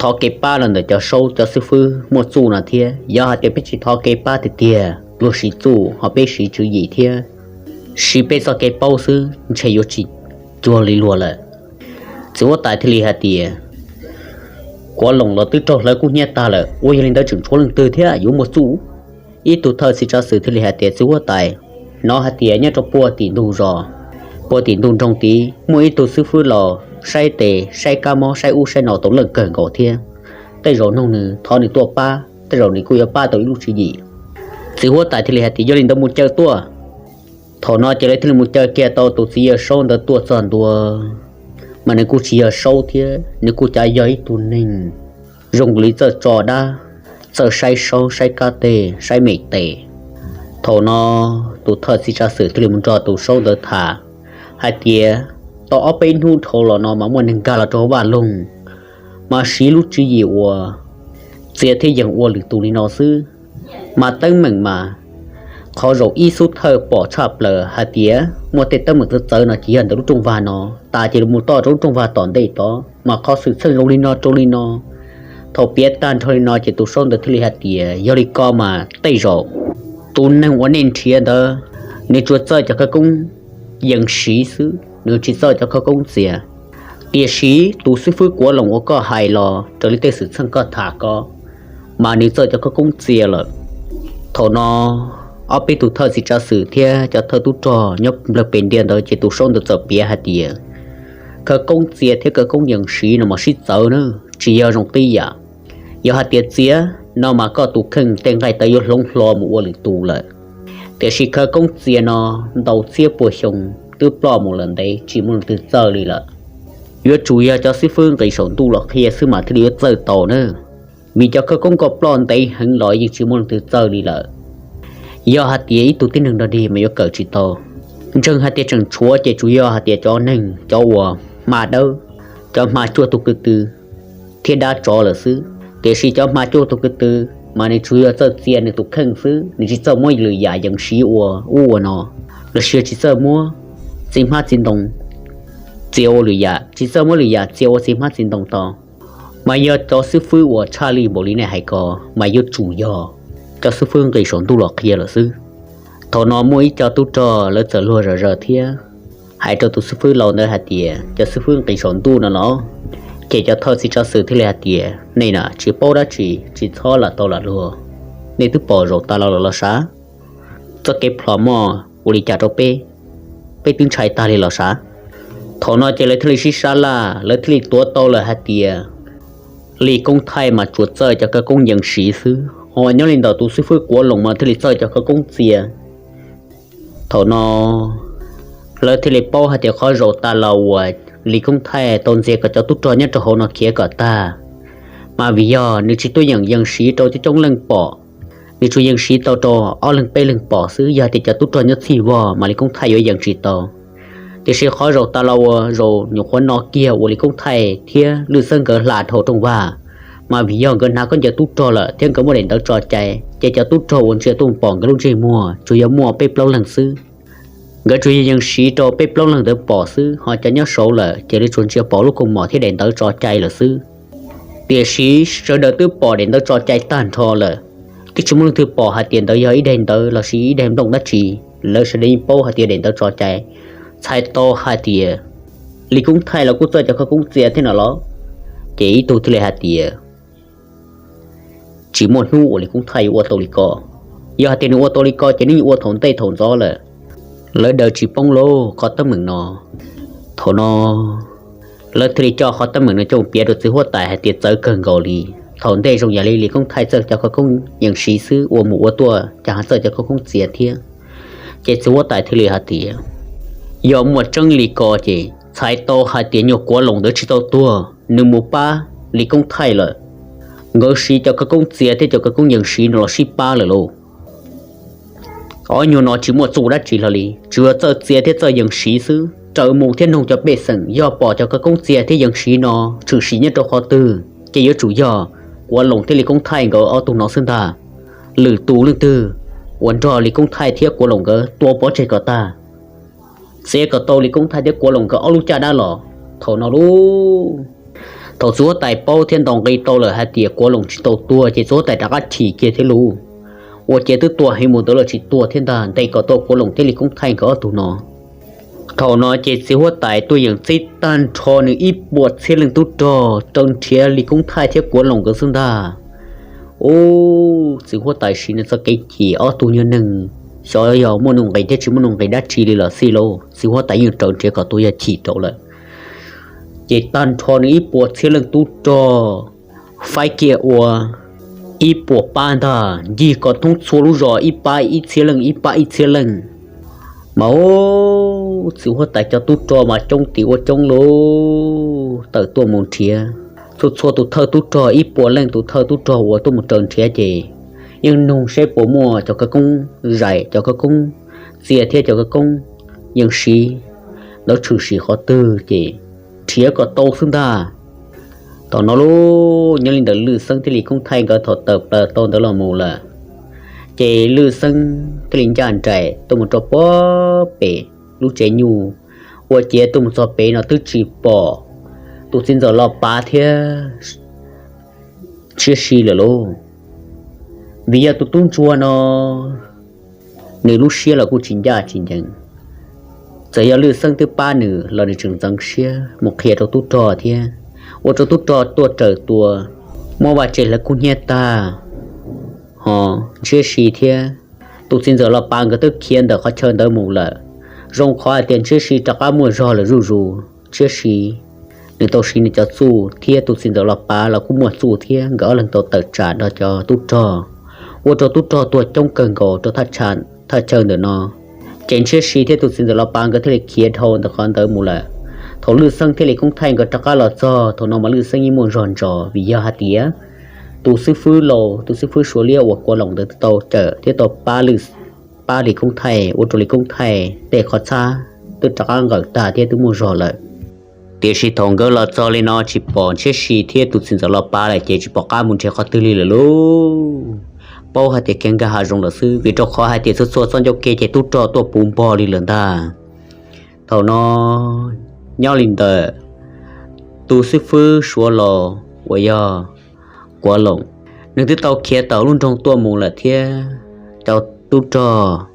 thov kev pab los ntawm cov saub cov xib fwb muaj txuj no thiab. Yog hais tias peb tsis thov kev pab tiag tiag, luag siv txuj ho peb siv tswv yim thiab siv peb txoj kev paub xwb ntshe yuav tsis cuag li luag lawm. Txiv huab tais thiaj li hais tias, Kuav Loos los twb raug hlawv kub hnyiab tag lawm, ua yog li ntawd tseem tshuav leej twg thiab yuav muaj txuj? Ib tug thawj txiv tsav xwm thiaj li hais tias, Txiv huab tais, hnov hais tias nyob rau puag tim ntug zos, puag tim ntug nroog tid muaj ib tug xib fwb laus saib tes saib kab mob saib ub saib no tau leej kawg nkaus thiab. Tej zaum nug nws thov nws tuaj pab, tej zaum nws kuj yuav pab tau ib lub tswv yim. Txiv huab tais thiaj li hais tias, Yog li ntawd mus caw tuaj. Thaum no ces lawv thiaj li mus caw kiag tau tus txiv yawg saub ntawd tuaj txog ntua, mas nws kuj tsis yog saub thiab, nws kuj cav yog ib tug neeg zoo li txawj tso dab, txawj saib saub saib kab teg saib me tes. Thaum no tus thawj txiv tsav xwm thiaj li mus nrog tus saub ntawd tham hais tias, Tau ob peb hnub dhau los no mas muaj neeg nkag los rau hauv vaj loog, mas siv lub tswv yim uas txia thiab yees ua lwm tus li no xwb. Mas teeb meem mas qhov zaum ib xub thawj pom tshaj plaws hais tias muaj tej teeb meem txawv txawv no ces yog ntawm lub rooj vag no, tas ces mus toj rau lub rooj vag tom ntej tod mas qhov xwm txheej zoo li no rau li no. Thaum piav tag nrho li no ces tus saub ntawd thiaj li hais tias, Yog li ko mas tej zaum tus neeg uas nej nrhiav ntawd, nws tsuas txawj cov khawv koob yees siv xwb, nws tsis txawj cov khawv koob txia. Tiam sis tus xib fwb Kuav Loos uas koj hais los raws li tej xwm txheej koj tham ko, mas nws txawj cov khawv koob txia lawm. Thaum no ob peb tus thawj txiv tsav xwm thiab cov thawj tub rog nyob nplawg pes ntia ntawd ces tus saub ntawd txawm piav hais tias, Khawv koob txia thiab khawv koob yees siv no mas sib txawv na, tsis yog zoo tib yam. Yog hais tias txia no mas koj tus kheej tej nqaij tawv yuav hloov hlo mus ua lwm tus lawm. Tiam sis khawv koob txia no ntau txhiab puas xyoo twb ploj mus lawm ntev tsis muaj leej twg txawj li lawm. Yuav tsum yog cov xib fwb nqis saum ntuj los qhia xwb mas thiaj li yuav txawj tau na. Vim cov khawv koob koj ploj ntev heev los yeej tsis muaj leej twg txawj li lawm. Yog hais tias ib tug tib neeg dog dig mas yuav kawm tsis tau. Ntseeg hais tias tseem tshuav ces tsuas yog hais tias cov neeg cov uas hma dawb, cov hma cuaj tug ko tw thiab dab tsov lawm xwb. Tiam sis cov hma cuaj tug ko tw mas nws tsuas yog txawj txia nws tus kheej xwb, nws tsis txawj muab lwm yam yees siv ua ub ua no, los sis tsis txawj muab txiv hmab txiv ntoo txia ua lwm yam, tsis txawj muab lwm yam txia ua txiv hmab txiv ntoo tau. Mas yog cov xib fwb uas tshaj li npaum li nej hais ko mas yuav tsum yog cov xib fwb nqis saum ntuj los qhia lawm xwb. Thaum no muaj ib co tub rog lawv txawm luag zom zaws thiab hais rau tus xib fwb laus ntawd hais tias, Cov xib fwb nqis saum ntuj no los? Ces cov thawj txiv tsav xwm thiaj li hais tias, Nej na tsis paub dab tsi, tsis txhob lam tau lam luag. Nej twb pom zaum tas los los sav, txoj kev plhom moj ua li cas rau peb, peb twb ntshai tag li los sav. Thaum no ces lawv thiaj li sib sab laj, lawv thiaj li tuav tau lawm hais tias Lis Koob Thaij mas tsuas txawj cov khawv koob yees siv xwb, ho nyob li ntawm tus xib fwb Kuav Loos mas thiaj li txawj cov khawv koob txia. Thaum no lawv thiaj li paub hais tias qhov zaum tas los uas Lis Koob Thaij tau ntxias kom cov tub rog nyob rau hauv no khiav kom tag, Mas vim yog nws tsis tuaj yeem yees siv rau coob coob leej pom, nws tsuas yees siv tau rau ob leeg peb leeg pom xwb. Yog tias cov tub rog nyob txhij vog mas Lis Koob Thaij yuav yees tsis tau. Tiam sis qhov zaum tas los uas zaum nyuam qhuav no kiag uas Lis Koob Thaij thiab Lwj Xeeb nkawd hla dhau rooj vag, mas vim yog nkawd hnav khaub ncaws tub rog lawm thiab nkawd muaj daim ntawv tso cai, ces cov tub rog uas ntsia tuaj pom nkawd lub ntsej muag tsuas yog muaj peb plaub leeg xwb. Nkawd tsuas yog yees siv rau peb plaub leeg ntawd pom xwb, ho cov nyob saud lawm ces lawv tsuas ntsia pom lub kaus mom thiab daim ntawv tso cai lawm xwb. Tiam sis sawv daws twb pom daim ntawv tso cai tag nrho lawm, twb tsis muaj leej twg pom hais tias ntawd yog ib daim ntawv lossis ib daim nplooj dab tsi. Lawv sawv daws yeej paub hais tias daim ntawv tso cai, txhais tau hais tias Lis Koob Thaij los kuj txawj cov khawv koob txia thiab no los. Ces ib tug thiaj li hais tias, tsis muaj hnub uas Lis Koob Thaij yuav ua tau li ko. Yog hais tias nws ua tau li ko ces nws yeej ua thaum ntej thaum ntxov lawm. Lawv daws tsis poob lauj qhov teeb meem no. Thaum no lawv thiaj li coj qhov teeb meem no coj piav rau txiv huab tais hais tias txawv kawg nkaus li. Thaum ntej zoo yam li Lis Koob Thaij txawj cov khawv koob yees siv xwb, ua mus ua tuaj cas ho txawj cov khawv koob txia thiab. Ces txiv huab tais thiaj li hais tias, yog muaj tseeb li ko ces txhais tau hais tias nyuag Kuav Loos ntawd tsis tau tuag, nws mus pab Lis Koob Thaij lawm. Nkawd siv cov khawv koob txia thiab cov khawv koob yees siv no los sib pab lawm lauj. Ob nyuag no tsis muaj txuj dab tsi hlo li, tsuas yog txawj txia thiab txawj yees siv xwb. Raws mus thiab noog cov pej xeem yog pom cov khawv koob txia thiab yees siv no tshwm sim nyob rau qhov twg, ces yuav tsum yog Kuav Loos thiab Lis Koob Thaij nkawd ob tug no xwb ntag. Lwm tus leej twg uas nrog Lis Koob Thaij thiab Kuav Loos nkawd tua pov tseg kom tag, txiav kom tau Lis Koob Thaij thiab Kuav Loos nkawd ob lub caj dab los. Thaum no lauj, thaum txiv huab tais paub thiab ntaus nqi tau lawm hais tias Kuav Loos tsis tau tuag ces txiv huab tais rov qab chim kiag thiab lauj. Ua ciav twb tua heev mus ntawd los tsis tuag thiab ntag, ntes kom tau Kuav Loos thiab Lis Koob Thaij nkawd ob tug no. Thaum no ces txiv huab tais tuaj yeem txib tag nrho nws ib puas txhiab leej tub rog raws nrhiav Lis Koob Thaij thiab Kuav Loos nkawd xwb ntag. Ub, txiv huab tais siv nws txoj kev chim, ob tug nyuag neeg xyov yog muaj nuj nqis thiab tsis muaj nuj nqis dab tsi li los xij lauj, txiv huab tais yeej raws nrhiav kom tuag yog chim rau lawm. Ces tag nrho nws ib puas txhiab leej tub rog faib kiag ua ib puas pab ntag, ncig kom thoob txhua lub zos, ib pab ib txhiab leej, ib pab ib txhiab leej. Mas ub, txiv huab tais cov tub rog mas coob tim ua coob lauj, tawm tuaj mus nrhiav. Txhua txhua tus thawj tub rog, ib puas leej tus thawj tub rog uas tuaj mus raws nrhiav ces yeej nug seb puas muaj cov khawv koob zais, cov khawv koob txia thiab cov khawv koob yees siv ntawd tshwm sim qhov twg ces nrhiav kom tau xwb ntag. Thaum no lauj, nyob li ntawm Lwj Xeeb thiab Lis Koob Thaij nkawd thaum tawm plaws tau ntawd los mus lawm, ces Lwj Xeeb thiaj li ncaj nraim tuaj mus rau puag pem lub tsev nyuj. Ua ciav tuaj mus txog pem no twb tsis pom tus txiv ntxawm Los Pav thiab Ntshiab Si lawm lauj. Vim yog tus tub ntsuag no nws lub siab los kuj tsis ncaj tsis ncees. Txawm yog Lwj Xeeb twb pab nws los nws tseem ntxeev siab mus qhia rau tub rog thiab, ua rau tub rog tuaj raws tua, muab vaj tse hlawv kub hnyiab tag. Ho Ntshiab Si thiab tus txiv ntxawm Los Pav nkawd twb khiav ntawm qhov chaw ntawd mus lawm. Zoo qhov hais tias Ntshiab Si rov qab muaj zog lawm zuj zus. Ntshiab Si nws tau siv nws cov txuj thiab tus txiv ntxawm Los Pav los kuj muaj txuj thiab, nkawd ob leeg tau tawm tsam nrog cov tub rog, ua rau tub rog tuag coob kawg nkaus rau thaj chaw ntawm no. Ces Ntshiab Si thiab tus txiv ntxawm Los Pav nkawd thiaj li khiav dhau ntawm qhov ntawd mus lawm. Thaum Lwj Xeeb thiab Lis Koob Thaij nkawd rov qab los txog, thaum no mas Lwj Xeeb yeej muaj zog ntsos vim yog hais tias tus xib fwb laus, tus xib fwb Suav Liab uas Kuav Loos ntawd tau cawm thiab tau pab Lis, pab Lis Koob Thaij, ua rau Lis Koob Thaij tej qhov txhab twb rov qab nqawm tag thiab twb muaj zog lawm. Tiam sis thaum nkawd los txog li no tsis pom Ntshiab Si thiab tus txiv ntxawm Los Pav lawm ces tsis pom qab mus nrhiav qhov twg li lawm lauj. Paub hais tias khiav nkag hav zoov lawm xwb, vim rau qhov hais tias txhua txhua txoj ncauj ke ces tub rog tuaj puv npog li lawm ntag. Thaum no nyob li ntawm tus xib fwb Suav laus uas yog Kuav Loos, nws twb tau khiav tawm lub nroog tuaj mus lawm thiab cov tub rog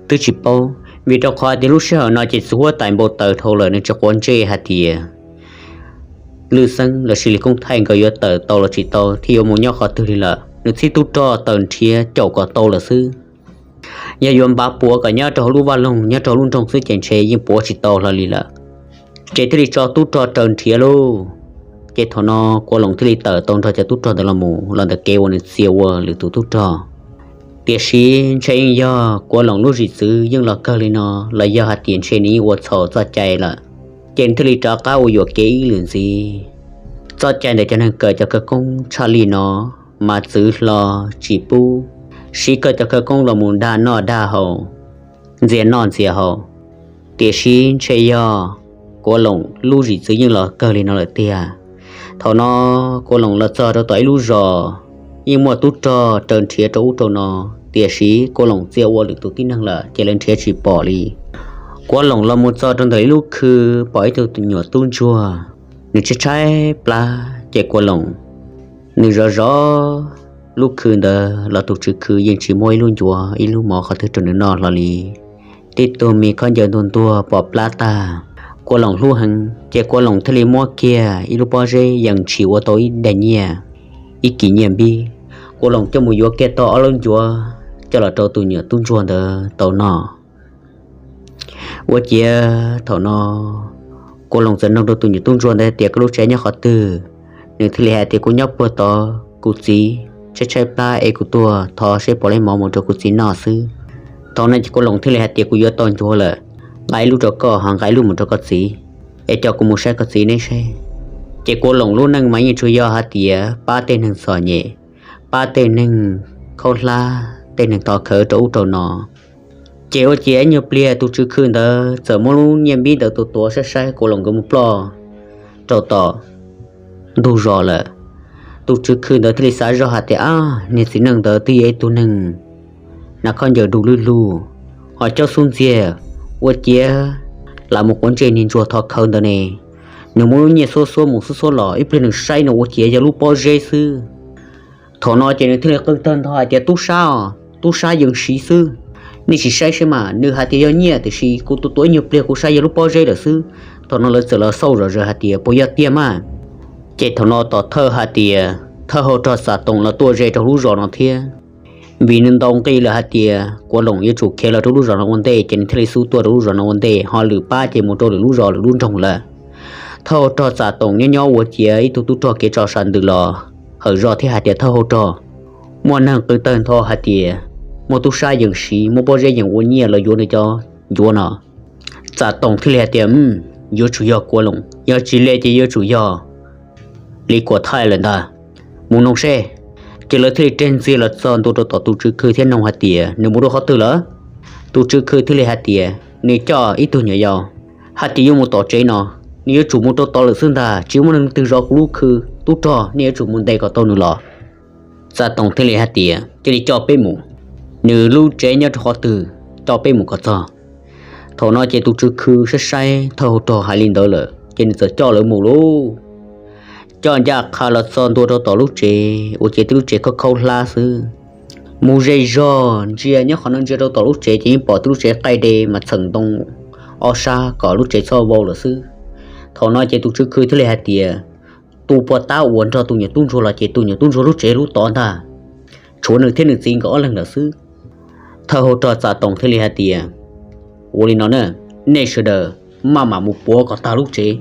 twb tsis paub, vim rau qhov hais tias lub sij hawm no ces txiv huab tais npau taws dhau lawm, nws tsis quav ntsej hais tias Lwj Xeeb lossis Lis Koob Thaij nkawd yuav tawm tau los tsis tau thiab yuav mus nyob qhov twg li lawm. Nws txib tub rog tawm nrhiav caum kom tau lawm xwb. Yog yuav npav puav kom nyob rau hauv lub vaj loog nyob rau hauv lub nroog xwb ces ntshe yeej puav tsis tau hlo li lawm. Ces thiaj li tso tub rog raws nrhiav lauj. Ces thaum no Kuav Loos thiaj li tawm tau nrog cov tub rog ntawd los mus los ntawm kev uas nws txia ua lwm tus tub rog. Tiam sis ntshe yeej yog Kuav Loos lub zim txwv yeej los kawg li no, los yog hais tias ntshe nws yeej ua txhaum txoj cai lawm, ces nws thiaj li rov qab ua yuam kev ib lwm ntxiv. Txoj cai ntawm cov neeg kawm cov khawv koob tshaj li no mas txwv hlo tsis pub siv koj cov khawv koob los mus dag noj dag haus, ntxias noj ntxias haus. Tiam sis ntshe yog Kuav Loom lub zim txwv yeej los kawg li no lawm tiag. Thaum no Kuav Loom los txog rau tom ib lub zos, yeej muaj tub rog raws nrhiav rau ub rau no, tiam sis Kuav Loom txia ua lwm tus tib neeg lawm ces lawv nrhiav tsis pom li. Kuav Loom los mus txog rau ntawm ib lub khw, pom ib tug nyuam tub ntsuag, nws tshaib tshaib plab ces Kuav Loom nws zov zov lub khw ntawd los tus tswv khw yeej tsis muab ib lub ncuav ib lub mov qhov twg rau nws noj hlo li. Tib tug me khaub ncaws ntuag ntuag pom plab tag. Kuav Loom hlub heev ces Kuav Loom thiaj li muab kiag ib lub pob zeb yees tshis ua tau ib daim nyiaj, ib kis nyiaj npib. Kuav Loom coj mus yuav kiag tau ob lub ncuav coj los rau tus nyuam tub ntsuag ntawd tau noj. Ua ciav thaum no Kuav Loom txawm nug rau tus nyuam tub ntsuag ntawd tias, koj lub tsev nyob qhov twg? Nws thiaj li hais tias, kuv nyob puag tod, kuv txiv tshaib tshaib plab es kuv tuaj thov seb puas muaj mov mus rau kuv txiv noj xwb. Thaum no ces Kuav Loom thiaj li hais tias, kuv yuav tau ncuav lawm, nqa ib lub rau koj ho nqa ib lub mus rau koj txiv, es coj kuv mus saib koj txiv neb seb. Ces Kuav Loom lub neej mas yeej tsuas yog hais tias pab tej neeg txom nyem, pab tej neeg khaub hlab, tej neeg thov khawv rau ub rau no. Ces ua ciav ib nyuag pliag tus tswv khw ntawd txawm muab lub nyiaj npib ntawd tua tuav saib saib Kuav Loom nkawd mus ploj rau tom ntug zos lawm. Tus tswv khw ntawd thiaj li xav zoj hais tias, ab, niag txiv neej ntawd twb yog ib tug neeg hnav khaub ncaws du lug lug, ho coj xub ntxiag, ua ciav lam mus quav ntsej niag ntsuag thov khawv ntawd ne. Nws muab lub nyiaj xuab xuab mus xuab xuab los, ib pliag nws saib no ua ciav yog lub pob zeb xwb. Thaum no ces nws thiaj li qw tawg ntho hais tias, tub sab os, tub sab yees siv xwb, nej sim saib seb mas. Nws hais tias yog nyiaj tiam sis kuv tua tuav ib nyuag pliag kuv saib yog lub pob zeb lawm xwb. Thaum no lawv txawm los xauj zom zaws hais tias puas yog tiag mas. Ces thaum no tom thawj hais tias thawj hau rog Txam Toom los tuaj ze rau lub zos no thiab, vim nws ntaus nqi lawm hais tias Kuav Loom yuav tsum khiav los rau lub zos no ua ntej, ces nws thiaj li xub tuaj rau lub zos no ua ntej, ho lwm pab ces mus rau lwm lub zos lwm lub nroog lawm. Thawj hau rog Txam Toom nyob nyob ua ciav ib tug tub rog kev tso sam ntws los hawm zog thiab hais tias, thawj hau rog, muaj neeg qw tawg ntho hais tias muaj tub sab yees siv, muaj pob zeb yees ua nyiaj los yuav nws cov ncuav no. Txam Toom thiaj li hais tias, yuav tsum yog Kuav Loom, yog tsis li ces yuav tsum yog Li Kuam Thaij lawm ntag, mus noog seb. Ces lawv thiaj li reg ntxiag los txog ntua rau tom tus tswv khw thiab noog hais tias nws mus rau qhov twg lawm. Tus tswv khw thiaj li hais tias nws coj ib tug nyuam yaus hais tias yuav mus tom tsev no, nws yuav tsum mus rau tod lawm xwb ntag, tsis muaj neeg twg zov kuv lub khw, tub rog nej yuav tsum mus ntes kom tau nws los. Txam Toom thiaj li hais tias, cia li coj peb mus, nws lub tsev nyob rau qhov twg, coj peb mus kom txog. Thaum no ces tus tswv khw saib saib thawj hau rog hais li ntawd lawm ces nws txawm coj lawv mus lauj. Coj ncaj qha los txog ntua rau tom lub tsev ua ciav tib lub tsev khaub khaub hlab xwb. Mus ze zog ntsia nyob qhov no ntsia rau tom lub tsev ces yeej pom tib lub tsev qaij de mas txheem ntoo ob sab kom lub tsev txhob vau lawm xwb. Thaum no ces tus tswv khw thiaj li hais tias, tus puag ta uas nrog tus nyuam tub ntsuag los ces tus nyuam tub ntsuag lub tsev lub tod ntag, tshuav nws thiab nws txiv nkawd ob leeg lawm xwb. Thawj hau rog Txam Toom thiaj li hais tias, ua li no na, nej sawv daws maj mam mus puav kom tag lub tsev,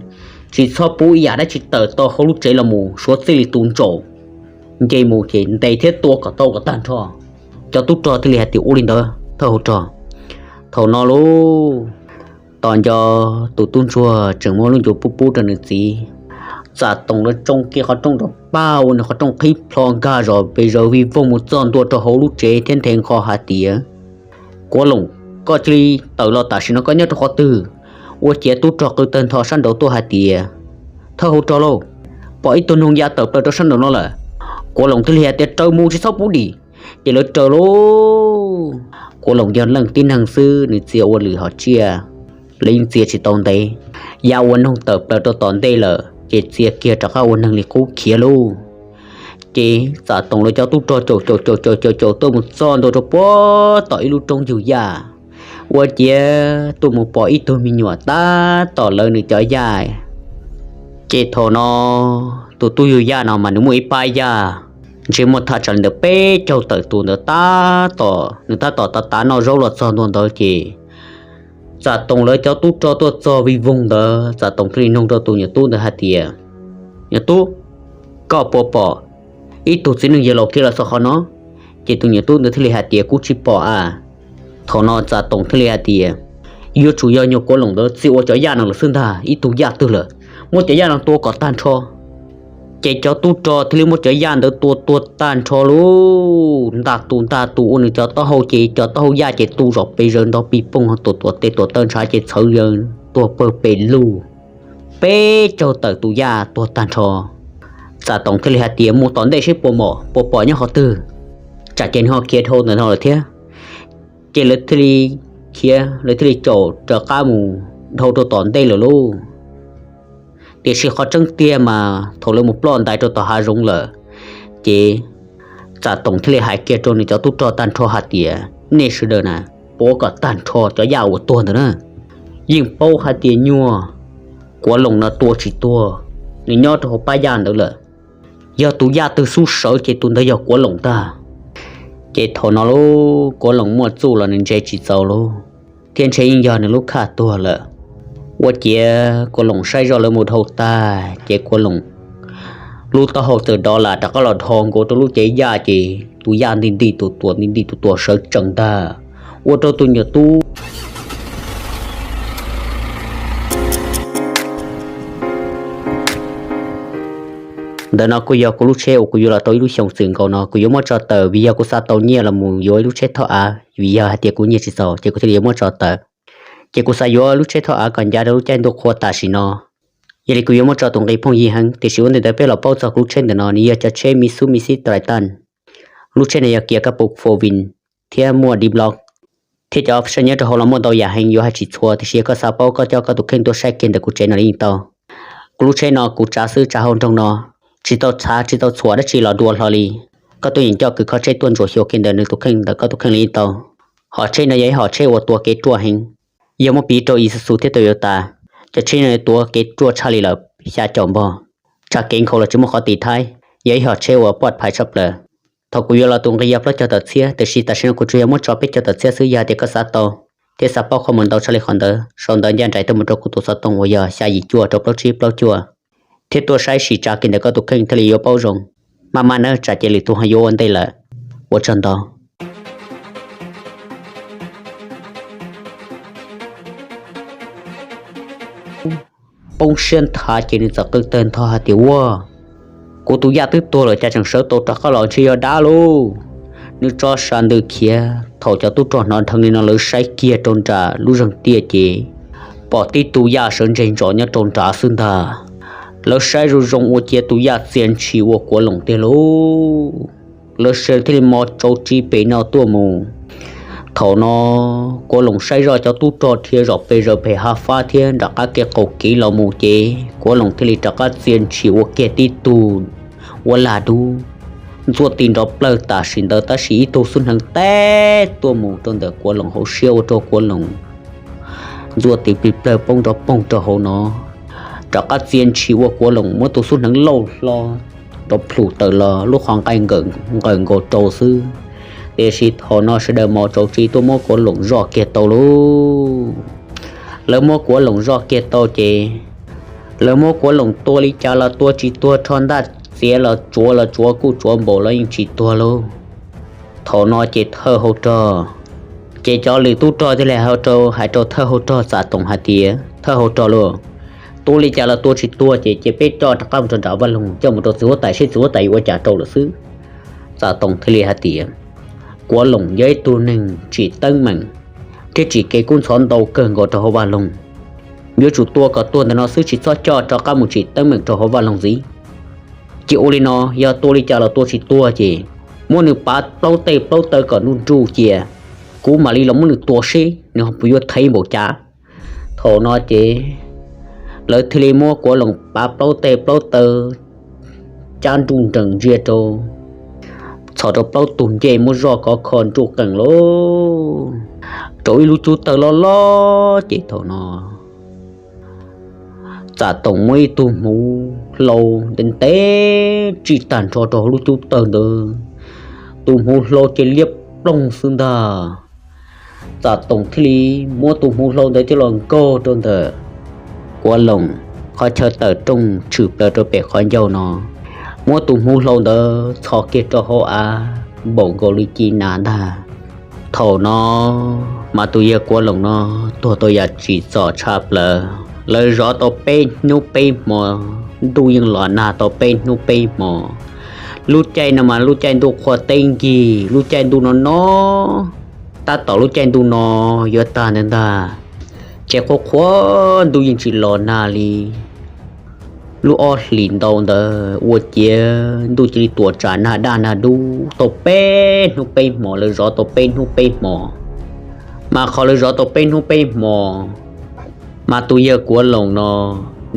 tsis txhob pub ib yam dab tsi tawm tau hauv lub tsev los mus, suav txij li tus ntsaum nce mus ces ntes thiab tua kom tau kom tag nrho. Cov tub rog thiaj li hais tias, ua li ntawd thawj hau rog. Thaum no lauj, tos nco tus tub ntsuag tseem muab lub ncuav pub pub rau nws txiv. Txam Toom lawv tsoo kiag qhov rooj rau pag ua nws qhov rooj qhib plho nkag zom pes zaws vij voog mus txog ntua rau hauv lub tsev thiab nthe nqho hais tias, Kuav Loom, koj cia li tawm los tam sim no, koj nyob rau qhov twg? Ua ciav tub rog qw tawg ntho sab nraud tuaj hais tias, thawj hau rog lauj, pom ib tug noog ya tawm plaws rau sab nraum no lawm. Kuav Loom thiaj li hais tias, raws mus, tsis txhob pub dim. Ces lawv raws lauj. Kuav Loom yog leej tib neeg xwb, nws txia ua lwm hom tsiaj, lawv yeej txia tsis tau ntev. Ya ua noog tawm plaws rau tom ntej lawm ces txia kiag rov qab ua neeg li qub khiav lauj. Ces Txam Toom lawv cov tub rog caum caum caum caum caum caum tuaj mus txog ntua rau puag tom ib lub roob yug yaj. Ua ciav tuaj mus pom ib tug me nyuam tab tom lawv nws cov yaj. Ces thaum no tus tub yug yaj no mas nws muaj ib pab yaj, ntshe muaj thaj tsam li ntawm peb caug tawm tus ntawd tab tom, nws tab tom tav tav noj zaub los txog ntua ntawd ces Txam Toom lawv cov tub rog tuaj txog vij voog ntawd, Txam Toom thiaj li nug rau tus nyuam tub ntawd hais tias, nyuam tub, koj puas pom ib tug txiv neej yawg laus khiav los txog qhov no? Ces tus nyuam tub ntawd thiaj li hais tias, kuv tsis pom a. Thaum no Txam Toom thiaj li hais tias, yuav tsum yog nyuag Kuav Loom ntawd txia ua cov yaj no lawm xwb ntag, ib tug yaj twg lawm, muab cov yaj no tua kom tag nrho. Ces cov tub rog thiaj li muab cov yaj ntawd tua tuag tag nrho lauj, ntag tus ntag tus ua nws cov taub hau ces cov taub hau yaj ces tu zom pes zaws nrog pis pooj, tuam tuam tes tuam taw ntshav ces txhawv zaws tuag pawg pes lug, peb caug tawm tus yaj tuag tag nrho. Txam Toom thiaj li hais tias mus tom ntej seb puas mom puas pom nyob qhov twg, tsam ces nws ho khiav dhau ntawm no lawm thiab. Ces lawv thiaj li khiav, lawv thiaj li caum rov qab mus dhau rau tom ntej lawm lauj. Tiam sis qhov tseeb tiag mas thaum lawv mus ploj ntais rau tom hav zoov lawm, ces Txam Toom thiaj li hais kiag rau nws cov tub rog tag nrho hais tias nej sawv daws na, tua kom tag nrho cov yaj uas tuag ntawd na. Yeej paub hais tias nyuag Kuav Loos no tua tsis tuag, nws nyob rau hauv pab yaj ntawd lawm. Yog tus yaj twg xub sawv ces tus ntawd yog Kuav Loos tag. Ces thaum no lauj, Kuav Loos muaj txuj los nws ntse tsis txaus lauj, thiab ntshe yeej yog nws lub khaj tuag lawm. Ua ciav Kuav Loos saib zoj lawv mus dhau tag ces Kuav Loos lub taub hau txawm dov las rov qab los dhos nkaus rau lub cev yaj ces tus yaj nti nti tus tuam nti nti tus tuam sawv tsees ntag, ua rau tus nyuam tub Ntawm no kuj yog kuv lub tsheb uas kuv yuav los tau ib lub xyoos txwm nkaus no kuv yuav muab tso tawm vim yog kuv xav tau nyiaj los mus yuav ib lub tsheb thoj av, vim yog hais tias kuv nyiaj tsis txaus ces kuv thiaj li yuav muab tso tawm. Ces kuv xav yuav lub tsheb thoj av kom ncav rau lub caij ntuj qhua tam sim no. Yog li kuv yuav muab tso tus nqi phooj ywg heev, tiam sis ua ntej ntawd peb los paub txog kuv lub tsheb ntawm no, nws yog cov tsheb Mitsubishi Triton. Lub tsheb no yog kiav kab pus four wheel thiab muaj D-block, thiab cov feature nyob rau hauv los muaj ntau yam heev yuav hais tsis txhua, tiam sis yog koj xav paub koj coj koj tus kheej tuaj saib kiag ntawm kuv tsev no yeej tau. Kuv lub tsheb no kuv tsav xwb tsav hauv nroog no, tsis tau txhav tsis tau txhuam dab tsi los dua hlo li. Koj tuaj yeem coj kwv kho tsheb tuaj ntsuas xyuas kiag ntawm nws tus kheej ntawm koj tus kheej li yeej tau. Hom tsheb no yog ib hom tsheb uas tuav kev ruaj heev, yog muab piv rau Isuzu thiab Toyota, cov tsheb no tuav kev ruaj tshaj li lawm xya caum npog, tsa kev nkhaus los tsis muaj qhov tiv thaiv, yog ib hom tsheb uas poj phais tshaj plaws. Thaum kuv yuav los tus nqi yog plaub caug tawm txhiab, tiam sis tam sim no kuv tsuas yog muab tso peb caug tawm txhiab xwb, yog hais tias koj xav tau thiab xav paub qhov muag ntau tshaj li qhov ntawd, sau ntawv ncaj nraim tuaj mus rau kuv tus xov tooj uas yog xya yim cuaj rau plaub tsib plaub cuaj, thiab tuaj saib sim tsa kiag ntawm koj tus kheej thiaj li yuav paub zoo. Maj mam nawb, tsam ces lwm tus ho yuav ua ntej lawm. Ua tsaug ntau. Poob siab nthav ces nws txawm qw tawg ntho hais tias, Ua, kuv tus yaj twb tuag lawm cas tseem sawv tau rov qab los, ntshe yog dab lauj. Nws tso sas ntws khiav. Thaum cov tub rog hnov dheev li no lawv saib kiag rau nram lub zeeg tiaj ces pom tib tug yaj sawv ntseg ntsos nyob rau nrad xwb ntag. Lawv saib zoo zoo ua ciav tus yaj txia ntshis ua Kuav Loos tiag lauj. Lawv sawv thiaj li mos tsaus tsis pem no tuaj mus. Thaum no Kuav Loos saib zoj cov tub rog dhia zom pes zaws pem hav fab thiab nram qab kev qaum kev los mus ces Kuav Loos thiaj li rov qab txia ntshis ua kiag tib tug ua lag dub ntxuaj tis nrov plawg tam sim ntawd, tab sis ib tug xub hneev teb tuaj mus rau ntawm Kuav Loos hauv siab ua rau Kuav Loos ntxuaj tis plig plawg poob nrov poog rau hauv no. Rov qab txia ntshis ua Kuav Loos muab tus xub hneev lauj hlo rov plhum tawm los lub qhov nqaij nqawm nkaus rau xwb. Tiam sis thaum no sawv daws mos tsaus tsis tuaj muab Kuav Loos zoj kiag tau lauj. Lawv muab Kuav Loos zoj kiag tau ces lawv muab Kuav Loos tua li cas los tua tsis tuag, rho ntaj txiav los tsuav los tsuav kuj tsuav npaum los yeej tsis tuag lauj. Thaum no ces thawj hau rog, ces cov lwm tub rog thiaj li hais rau, hais rau thawj hau rog Txam Toom hais tias, Thawj hau rog lauj, tua li cas los tua tsis tuag ces cia peb coj rov qab mus rau nram vaj loog, coj mus rau txiv huab tais seb txiv huab tais yuav ua cas rau lawm xwb. Txam Toom thiaj li hais tias, Kuav Loos yog ib tug neeg tsim teeb meem thiab tsim kev kub ntxhov ntau kawg nkaus rau hauv vaj loog. Yuav tsum tua kom tuag ntawm no xwb, tsis txhob coj rov qab mus tsim teeb meem rau hauv vaj loog ntxiv. Ces ua li no, yog tua li cas los tua tsis tuag ces muab nws pav plaub teg plaub taw kom nruj nruj cia, kuv mam li los muab nws tua seb nws ho puas yuav thev npaum cas. Thaum no ces lawv thiaj li muab Kuav Loos pav plaub teg plaub taw cab nruj nrees ntsia rau, txhos rau plaub tug ncej muab zoj khov kho nruj qees lauj, rau ib lub cub tawg loj loj. Ces thaum no Txam Toom muab ib tug hmuv hlau ntev ntev tsij tag nrho rau hauv lub cub tawg ntawd, tus hmuv hlau cia liab ploog xwb ntag. Txam Toom thiaj li muab tus hmuv hlau ntawd coj los nkaug rau ntawm Kuav Loos qhov chaw tawm rooj tshwm plaws rau pem qhov ncauj no, muab tus hmuv hlau ntawd txhos kiag rau hauv av npaum nkaus li ci nas ntag. Thaum no mas tus yawg Kuav Loos no tuag tau yam tsim txom tshaj plaws, lawv zov tau peb hnub peb hmo ntuj yeej los nag tau peb hnub peb hmo. Lub caij no mas lub caij ntuj qhua teb nkig, lub caij ntuj no no, tab tom lub caij ntuj no yuav tag ntawd ntag, ces qhua qhua ntuj yeej tsis los nag li. Lub ob hlis ntau ntawd ua ciav ntuj cia li tuam tsam nag daj nag dub tau peb hnub peb hmo, lawv zov tau peb hnub peb hmo. Mas qhov lawv zov tau peb hnub peb hmo, mas tus yawg Kuav Loos no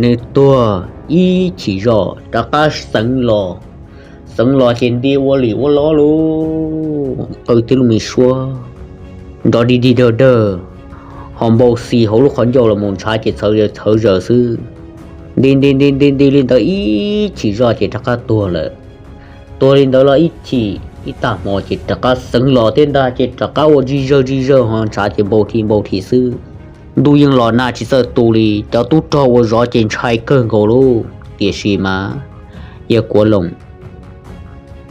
nws tuag ib chim zoj rov qab xeev los. Xeev los ces nti ua lim ua lob lub qw thiab lub me suab nrov dig dig dawg dawg, ho npau xi hauv lub qhov ncauj los mus ntshav ces txhawv txhawv zaws xwb. Nti nti nti nti nti li ntawd ib chim zoj ces rov qab tuag lawm. Tuag li ntawd los ib chim ib tag hmo ces rov qab xeev los thiab ntag, ces rov qab ua zig zawg zig zawg ho ntshav ces npau thi npau thi xwb. Ntuj yeej los nag tsis txawj tu li, cov tub rog uas zov ces ntshai kawg nkaus lauj. Tiam sis mas yawg Kuav Loos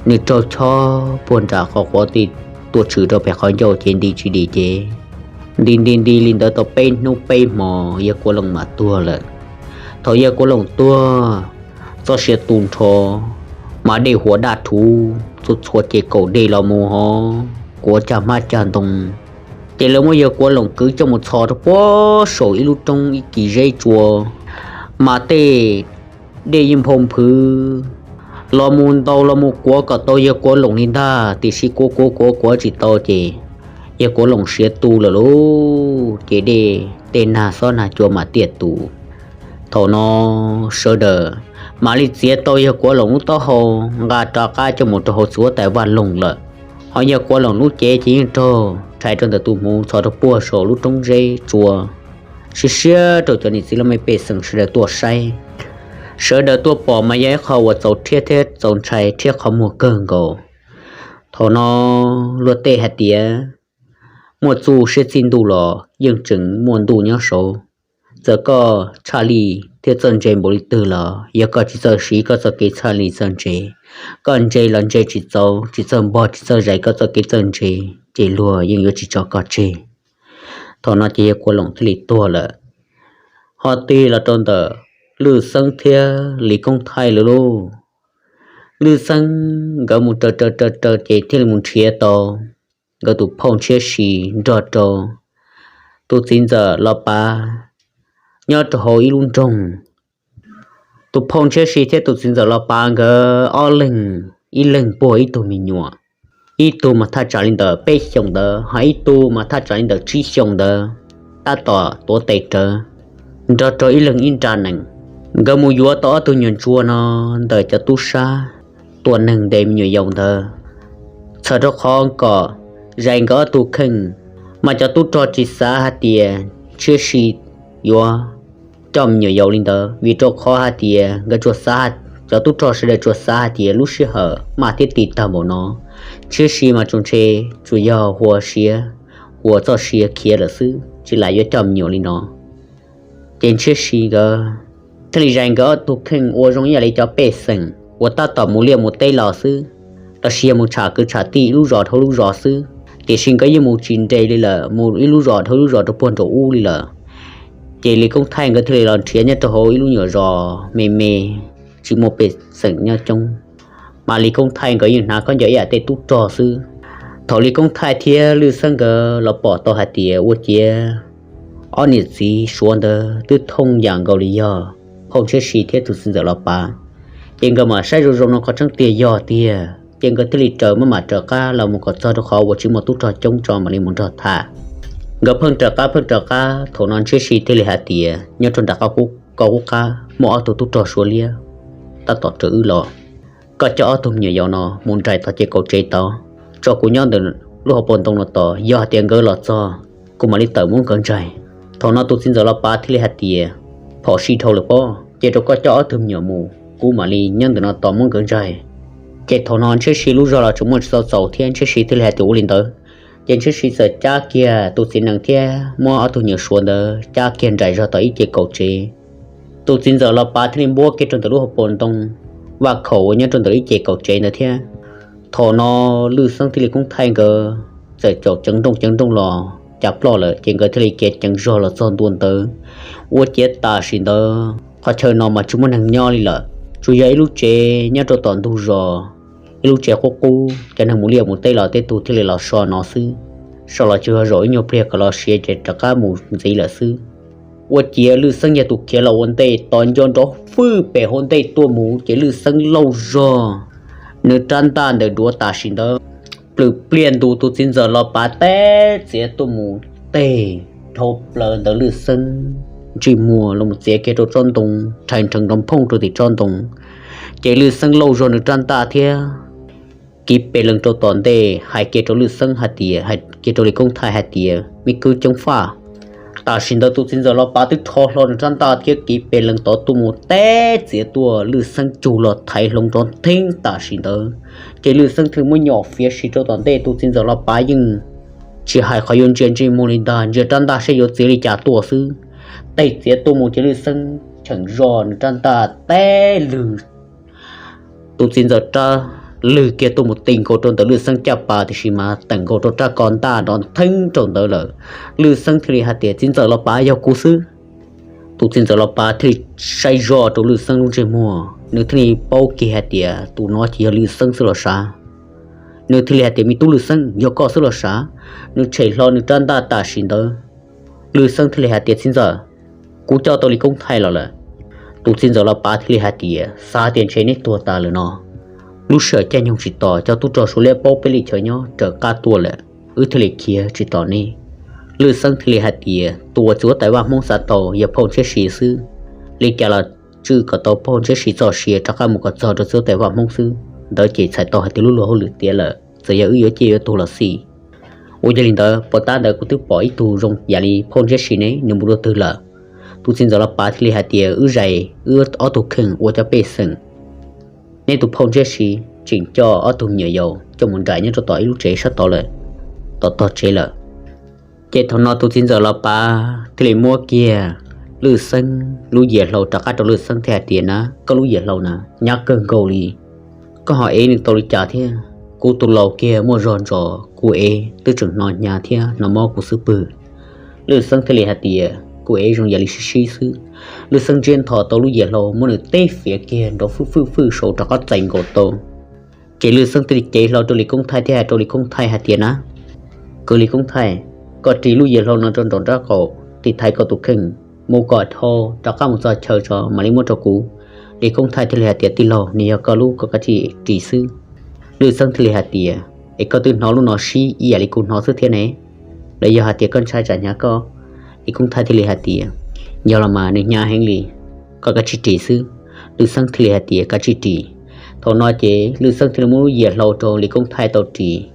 nws raug chob puag nram qhov quav ti tuaj tshwm rau pem qhov ncauj ces nti tsis dim ces nti nti nti li ntawd tau peb hnub peb hmo yawg Kuav Loos mas tuag lawm. Thaum yawg Kuav Loos tuag, txoj sia tu nrho, mas dej huas daj rhuv txhua txhua ces kaum dej los mus ho kuav cag hmab cag ntoo. Ces lawv muab yawg Kuav Loos kwv coj mus txhos rau puag saum ib lub roob ib kis zeb tsua, mas tej dej yeej nphau nphwv los mus ntau los mus kuav kom tau yawg Kuav Loos li ntag, tiam sis kuav kuav kuav kuav tsis tau ces yawg Kuav Loos siav tu lawm lauj, ces dej tej nag xob nag cua mam tiaj tus. Thaum no sawv daws mam li txiav tau yawg Kuav Loos lub taub hau nqa rov qab coj mus rau hauv txiv huab tais Vaj Loos lawm. Ho yawg Kuav Loos lub cev ces yeej raug rhais rau ntawm tus hmuv txhos rau puag saum lub roob zeb tsua, siab siab rau cov niam txiv laj mej pej xeem sawv daws tuaj saib. Sawv daws tuaj pom mas yog ib qho uas txaus rhiab thiab txaus ntshai thiab qhov muag kawg nkaus. Thaum no luag tej hais tias muaj txuj siab txij ntuj los yeej tseem muaj ntuj nyob saud. Txawm koj txhaj li thiab txawj ntse npaum li twg los yog koj tsis txawj siv koj txoj kev txhaj li txawj ntse, koj ntse los ntse tsis txaus, tsis txawj npog tsis txawj zais koj txoj kev txawj ntse, ces luag yeej yuav tsis tso koj tseg. Thaum no ces yawg Kuav Loos thiaj li tuag lawm. Ho tig los rau ntawm Lwj Xeeb thiab Lis Koob Thaij lawm lauj. Lwj Xeeb nkawd mus raws raws raws raws ces thiaj li mus nrhiav tau nkawd tus phauj Ntshiab Si nrog rau tus txiv ntxawm Los Pav nyob rau hauv ib lub nroog. Tus phauj Ntshiab Si thiab tus txiv ntxawm Los Pav nkawd ob leeg, ib leeg puag ib tug me nyuam, ib tug mas thaj tsam li ntawm peb xyoos ntawd, ho ib tug mas thaj tsam li ntawm tsib xyoos ntawd, tab tom tuav tes rawv, nrog rau ib leeg ib nra nees. Nkawd mus yuav tau ob tug nyuam ntsuag no ntawm cov tub sab tua neeg ntes me nyuam yaus ntawd. Txhawm rau qhov kom zais nkawd ob tug kheej, mas cov tub rog tsis xav hais tias Ntshiab Si yuav coj me nyuam yaus li ntawd, vim rau qhov hais tias nkawd tsuas xav, cov tub rog sawv daws tsuas xav hais tias lub sij hawm maj thiab tig tag npaum no, Ntshiab Si mas tsuas ntshe tsuas yog hua siav, hua txoj sia khiav lawm xwb, tsis lam yuav coj me nyuam li no. Ces Ntshiab Si nkawd thiaj li zais nkawd ob tug kheej ua zoo ib yam li cov pej xeem uas tab tom mus liaj mus teb los xwb, los sis yog mus tsham kwv tsham tij ib lub zos dhau lub zos xwb, tiam sis nkawd yeej mus tsis nres li lawm, mus ib lub zos dhau lub zos rau puag nraum ub li lawm. Ces Lis Koob Thaij nkawd thiaj li los nrhiav nyob rau hauv ib lub nyuam zos me me, tsis muaj pej xeem nyob coob. Mas Lis Koob Thaij nkawd yeej hnav khaub ncaws ib yam tej tub rog xwb. Thaum Lis Koob Thaij thiab Lwj Xeeb nkawd los pom tau hais tias ua ciav ob niam txiv Suav ntawd twb thooj yam nkaus li yog phauj Ntshiab Si thiab tus txiv ntxawm Los Pav, ces nkawd mam saib zoo zoo no qhov tseeb tiag yog tiag, ces nkawd thiaj li raws maj mam raws qab los mus kom txog rau qhov uas tsis muaj tub rog coob tso mam li mus nrog tham. Nkawd pheej raws qab pheej raws qab, thaum no Ntshiab Si thiaj li hais tias nyob rau nram qab qub qab muaj ob tug tub rog Suav liab tab tom raws wb los. Koj coj ob tug me nyuam yaus no mus nraim tom ces kaum tsev tod, tso kuv nyob ntawm lub hauv paus ntoo no tos, yog hais tias nkawd los txog, kuv mam li tawm muab nkawd ntsaig. Thaum no tus txiv ntxawm Los Pav thiaj li hais tias phom sij dhau lawm pob, ces rau koj coj ob tug me nyuam mus, kuv mam li nyob ntawm no tos muab nkawd ntsaig. Ces thaum no Ntshiab Si lub zog los tseem muaj tsis txaus txaus thiab, Ntshiab Si thiaj li hais tias ua li ntawd. Ces Ntshiab Si txawm cab kiag tus txiv nees thiab muab ob tug me nyuam Suav ntawd cab kiag nraim zog tom ib ce kaum tsev. Tus txiv ntxawm Los Pav thiaj li npuab kiag rau ntawm lub hauv paus ntoo vaj khaum uas nyob rau ntawm ib ce kaum tsev ntawd thiab. Thaum no Lwj Xeeb thiab Lis Koob Thaij nkawd txawm caum ceev nrooj ceev nrooj los cas ploj lawm, ces nkawd thiaj li khiav ceev zog los txog ntua ntawd. Ua ciav tam sim ntawd Qhov chaw no mas tsis muaj neeg nyob li lawm, tsuas yog ib lub tsev nyob rau tom ntug zos, ib lub tsev qub qub, cov neeg mus liaj mus teb los tej tug thiaj li los so no xwb. So los tsuas yog zaum ib nyuag pliag kom los siav ces rov qab mus ntxiv lawm xwb. Ua ciav Lwj Xeeb yog tus khiav los ua ntej, tos nco nrov fwj pem hauv ntej tuaj mus ces Lwj Xeeb lauj zog nws rab ntaj ntawm duav tam sim ntawd plwm pliaj ntu tus txiv ntxawm Los Pav teb txiav tuaj mus teg dhau plaws ntawm Lwj Xeeb ntsej muag los txiav kiag rau tsob ntoo, rhais nrheev nrov phooj rau tim tsob ntoo. Ces Lwj Xeeb lauj zog nws rab ntaj thiab kiv pes lees rau tom ntej, hais kiag rau Lwj Xeeb hais tias, hais kiag rau Lis Koob Thaij hais tias, me kwv Coob Faj. Tam sim ntawd tus txiv ntxawm Los Pav twb rho hlo nws rab ntaj thiab kiv pes lees tod tuaj mus teb txiav tuaj, Lwj Xeeb cug los thaiv hlo nrov ntheeb tam sim ntawd. Ces Lwj Xeeb thiaj muab nyom fiav si rau tom ntej, tus txiv ntxawm Los Pav yeej tsis hais qhov yuav ntsia ntsej muag li ntag, ntsia rab ntaj saib yuav txiav li cas tuaj xwb. Teg txiav tuaj mus ces Lwj Xeeb cheem zog nws rab ntaj teb lwg tus txiv ntxawm rab lwg kiag tuaj mus ti nkaus rau ntawm Lwj Xeeb caj pas, tiam sis mas teem nkaus rau rab ko ntaj nrov ntheeb rau ntawd lawm. Lwj Xeeb thiaj li hais tias, txiv ntxawm Los Pav, yog kuv xwb. Tus txiv ntxawm Los Pav thiaj li saib zog rau Lwj Xeeb lub ntsej muag, nws thiaj li paub kiag hais tias tus no ces yog Lwj Xeeb xwb los sav. Nws thiaj li hais tias, me tub Lwj Xeeb, yog koj xwb los sav. Nws tshem hlo nws rab ntaj tam sim ntawd, Lwj Xeeb thiaj li hais tias, txiv ntxawm, kuv coj tau Lis Koob Thaij los lawm. Tus txiv ntxawm Los Pav thiaj li hais tias, xav tias ntshe neb tuag tas lawm no. Lub sij hawm caij nyoog tsis tos, cov tub rog Suav liab paub peb li chaw nyob raws qab tuaj lawm, wb thiaj li khiav tsis tos neb. Lwj Xeeb thiaj li hais tias, tus uas txiv huab tais vaj Hmoob xav tau yog phauj Ntshiab Si xwb. Li cas los tswj kom tau phauj Ntshiab Si txoj sia rov qab mus kom txog rau txiv huab tais vaj Hmoob xwb, ntawd ces txhais tau hais tias lub luag hauj lwm tiav lawm, txawm yog wb yuav ciaj yuav tuag los xij. Ua yog li ntawd, puas tab ntawd kuv twb pom ib tug zoo yam li phauj Ntshiab Si ne, nws mus dua twg lawm? Tus txiv ntxawm Los Pav thiaj li hais tias, wb zais wb ob tug kheej ua cov pej xeem, neb tus phauj Ntshiab Si tseem coj ob tug me nyuam yaus coj mus nraim nyob rau tom ib lub tsev sab tod lawm, tom tog tsev lawm. Ces thaum no tus txiv ntxawm Los Pav thiaj li muab kiag Lwj Xeeb lub yias hlau rov qab rau Lwj Xeeb thiab hais tias, na, koj lub yias hlau na, nyab kawg nkaus li. Koj ho ev nws tau li cas thiab? Kuv tus laus kiag muaj zog ntsos, kuv ev twb tseem hnov hnyav thiab hnov mob kuv xub pwg. Lwj Xeeb thiaj li hais tias, kuv ev zoo yam li sib sib xwb. Lwj Xeeb ntsiab nthos tau lub yias hlau muab nws teb fiav kiag nrov fwj fwj fwj saud rov qab txais nkaus tau. Ces Lwj Xeeb thiaj li cev hlo rau Lis Koob Thaij thiab hais rau Lis Koob Thaij hais tias, na, kwv Lis Koob Thaij, koj ris lub yias hlau no rau nraum nraub qaum, tiv thaiv koj tus kheej mus kom dhau rov qab mus txog chaw tso mam li muab rau kuv. Lis Koob Thaij thiaj li hais tias, tij laug, nws yog koj lub, koj kav tsij ris xwb. Lwj Xeeb thiaj li hais tias, es koj twb hnov lub no sib ib yam li kuv hnov xwb thiab ne, los yog hais tias koj ntshai tsam hnyav koj? Lis Koob Thaij thiaj li hais tias, yog los mas, nws hnyav heev li, koj kav tsij ris xwb. Lwj Xeeb thiaj li hais tias, kav tsij ris. Thaum no ces Lwj Xeeb thiaj li muab lub yias hlau rau Lis Koob Thaij tau ris.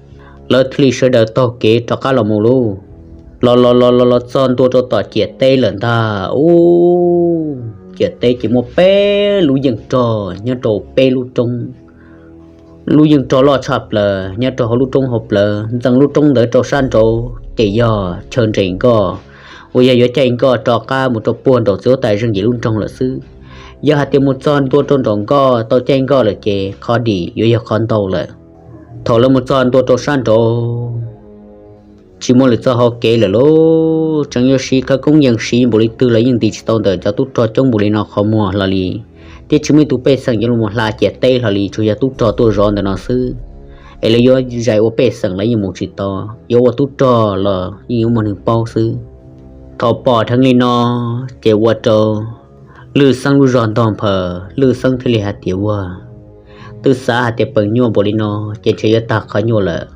Lawv thiaj li sawv daws taug kev rov qab los mus lauj. Los los los los los txog ntua rau tom ciam teb lawm ntag. Ub, ciam teb ces muaj peb lub yeej rog nyob rau peb lub roob. Lub yeej rog loj tshaj plaws nyob rau hauv lub roob hauv plawv, ntxeev lub roob ntawd rau sab nraud ces yog chaw nres nkoj, uas yog yuav caij nkoj rov qab mus rau puag nraum txiv huab tais Zeej Yim lub nroog lawm xwb. Yog hais tias mus txog ntua rau nraum nkoj tau caij nkoj lawm ces qhov dim yuav yog qhov ntau lawm. Thaum lawv mus txog ntua rau sab nraud, tsis muaj lwm txoj hauv kev lawm lauj. Tseem yuav siv khawv koob yees siv npaum li twg los yeej ntis tsis tau ntawm cov tub rog coob npaum li no qhov muag hlo li, thiab tsis muaj ib tug pej xeem yuav los hla ciam teb hlo li, tsuas yog tub rog tuaj zov ntawm no xwb. Es lawv yuav zais ua pej xeem los yeej mus tsis tau, yuav ua tub rog los yeej yuav muaj neeg paub xwb. Thaum pom dheev li no, ces ua rau Lwj Xeeb lub zog ntog nphaws, Lwj Xeeb thiaj li hais tias, ua, twb xav hais tias peem nyuaj npaum li no ces ntshe yuav tag qhov nyuaj lawm.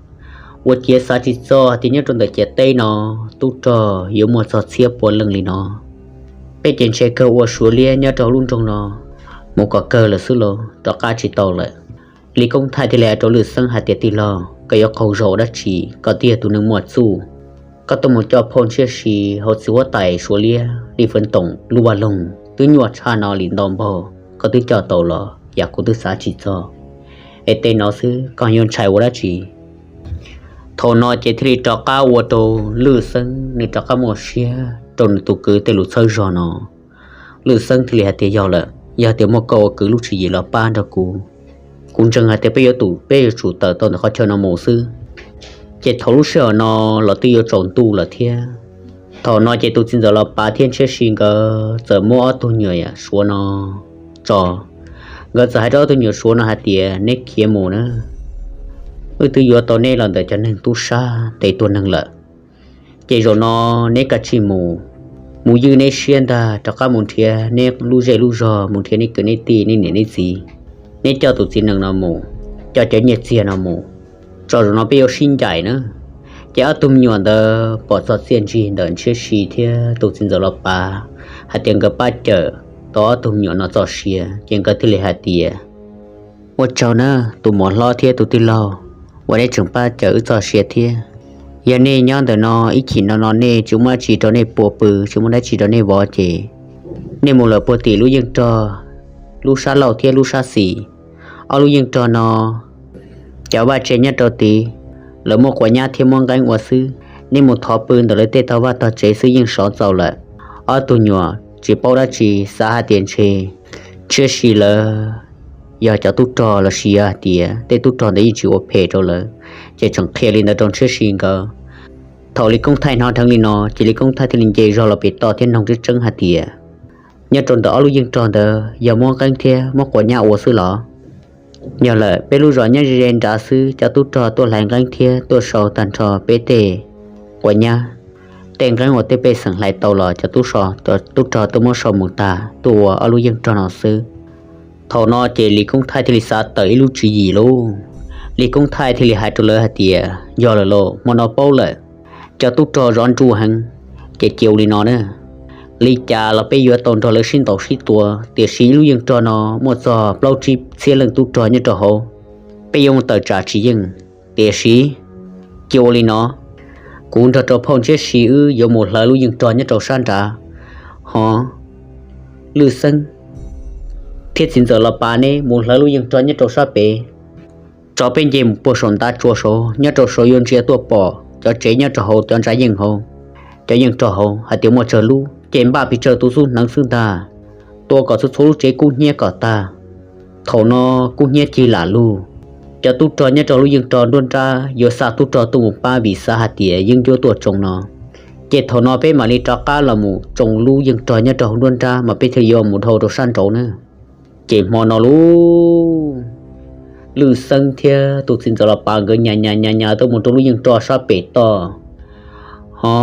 Ua ciav xav tsis txog hais tias nyob rau ntawm ciam teb no tub rog yuav muaj txog txhiab pua leej li no. Peb ces ntshe kawg ua Suav liab nyob rau lub nroog no mus kom kawg lawm xwb los rov qab tsis tau lawm. Lis Koob Thaij thiaj li hais rau Lwj Xeeb hais tias, tij laug, koj yuav qaug zog ua dab tsi? Koj twb yog tus neeg muaj txuj, koj tuaj mus coj phauj Ntshiab Si hauv txiv huab tais Suav liab Lis Feev Toom lub vaj loog twb nyuaj tshaj no li ntau npaug, koj twb coj tau los yam kuv twb xav tsis txog. Es tej no xwb koj yuav ntshai ua dab tsi? Thaum no ces thiaj li rov qab ua rau Lwj Xeeb nws rov qab muaj siab rau nws tus kwv tej lus txhawb zog no. Lwj Xeeb thiaj li hais tias, yog lawm, yog tias muaj koj ua kwv lub tswv yim los pab nrog kuv, kuv ntseeg hais tias peb yuav tsum, peb yuav tsum tawm tau ntawm qhov chaw no mus xwb. Ces thaum lub sij hawm no los twb yuav tsaus ntuj lawm thiab. Thaum no ces tus txiv ntxawm Los Pav thiab Ntshiab Si nkawd txawm muab ob tug nyuam suav no tso. Nkawd txawm hais rau ob tug nyuam suav no hais tias, neb khiav mus na, wb twb yuav tau neb los ntawm cov neeg tub sab ntes tua neeg lawm. Ces zaum no neb kav tsij mus, mus ywj neb siab ntag, rov qab mus nrhiav neb lub zej lub zog, mus nrhiav neb kwv neb tij neb niam neb txiv, neb coj tus txiv nees no mus, coj cov nyiaj txiag no mus, tso zaum no peb yuav sib ncaim na. Ces ob tug me nyuam ntawd pom txog txiaj ntsig ntawm Ntshiab Si thiab tus txiv ntxawm Los Pav hais tias nkawd pab cawm tau ob tug me nyuam no txoj sia, ces nkawd thiaj li hais tias, ua tsaug na, tus muam hlob thiab tus tij laug, uas neb tseem pab cawm wb txoj sia thiab. Yog nej nyob ntawm no ib chim no no nej tsis muaj dab tsi rau nej pua pw, tsis muaj dab tsi rau nej vov ces nej mus lawm puag tim lub yeej rog, lub sab laug thiab lub sab xis, ob lub yeej rog no cov vaj tse nyob rau tid, lawv muab quav nyab thiab muab nqeeb ua xwb. Nej mus thov pw ntawm lawv tej tog vaj tog tsev xwb yeej sov txaus lawm. Ob tug nyuam tsis paub dab tsi, xav hais tias ntshe Ntshiab Si lawv yog cov tub rog los sis yog hais tias tej tub rog ntawd yeej tsis ua phem rau lawv, ces tseem qhia li ntawd rau Ntshiab Si nkawd. Thaum Lis Koob Thaij hnov dheev li no ces Lis Koob Thaij thiaj li nce zog los pem toj thiab noog tseeb tseeb hais tias, nyob rau ntawm ob lub yeej rog ntawd yog muab nqeeb thiab muab quav nyab ua xwb los? Yog lawm, peb lub zos nyob ze ze nrad xwb, cov tub rog tuaj hlais nqeeb thiab tuaj sau tag nrho peb tej quav nyab, tej nqeeb uas tej pej xeem hlais tau los cov tub rog tuaj muab sau mus tag tuaj ua ob lub yeej rog no xwb. Thaum no ces Lis Koob Thaij thiaj li xav tawm ib lub tswv yim lauj. Lis Koob Thaij thiaj li hais rau lawv hais tias, yog lawm lauj, hmo no paub lawm, cov tub rog zov ntsuj heev, ces cia ua li no na, li cas los peb yuav tau nrog lawv sib ntaus sib tua, tiam sis ib lub yeej rog no muaj txog plaub tsib txhiab leej tub rog nyob rau hauv, peb yuav mus tawm tsam tsis yeej. Tiam sis cia ua li no, kuv nrog rau phauj Ntshiab Si wb yuav mus hlawv lub yeej rog nyob rau sab nrad, ho Lwj Xeeb thiab txiv ntxawm Los Pav neb mus hlawv lub yeej rog nyob rau sab pem, tso peb nce mus puag saum ntav tsua saud, nyob rau saud yuav ntsia tuaj pom cov tsev nyob rau hauv cov ntsa yeej hauv, cov yeej rog hauv hais tias muaj tsawg lub, ces npaj pes tsawg tus xub hneev xwb ntag, tua kom txhua txhua lub tsev kub hnyiab kom tag. Thaum no kub hnyiab cig lam lug, cov tub rog nyob rau lub yeej rog nruab nrab yuav xa tub rog tuaj mus pab vim xav hais tias yeeb ncuab tuaj tsoo no. Ces thaum no peb mam li rov qab los mus tsoo lub yeej rog nyob rau hauv nruab nrab mas peb thiaj yuav mus dhau rau sab nraud na. Ces hmo no lauj, Lwj Xeeb thiab tus txiv ntxawm Los Pav nkawd nyas nyas nyas nyas tuaj mus rau lub yeej rog sab pem toj, ho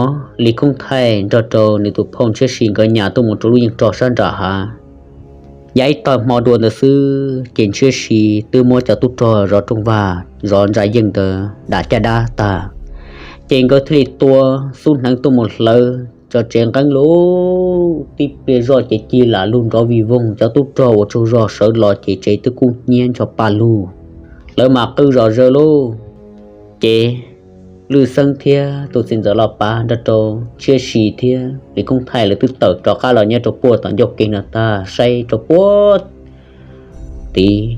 Lis Koob Thaij nrog rau nws tus phauj Ntshiab Si nkawd nyas tuaj mus rau lub yeej rog sab nram hav. Yav ib tag hmo dua ntawd xwb ces Ntshiab Si twb muab cov tub rog zov rooj vag zov ntsa yeej ntawd dam caj dab tag, ces nkawd thiaj li tua xub hneev tuaj mus hlawv cov tsev nqeeb lauj. Tib pliag zoj ces cig lam lug nrov vij voog, cov tub rog uas tsaug zog sawv los ces tsev twb kub hnyiab ncho paj lug, lawv mam qw zom zaws lauj. Ces Lwj Xeeb thiab tus txiv ntxawm Los Pav nrog rau Ntshiab Si thiab Lis Koob Thaij lawv twb tawm rov qab los nyob rau puag tom ncauj kev no tag, saib rau puag tid,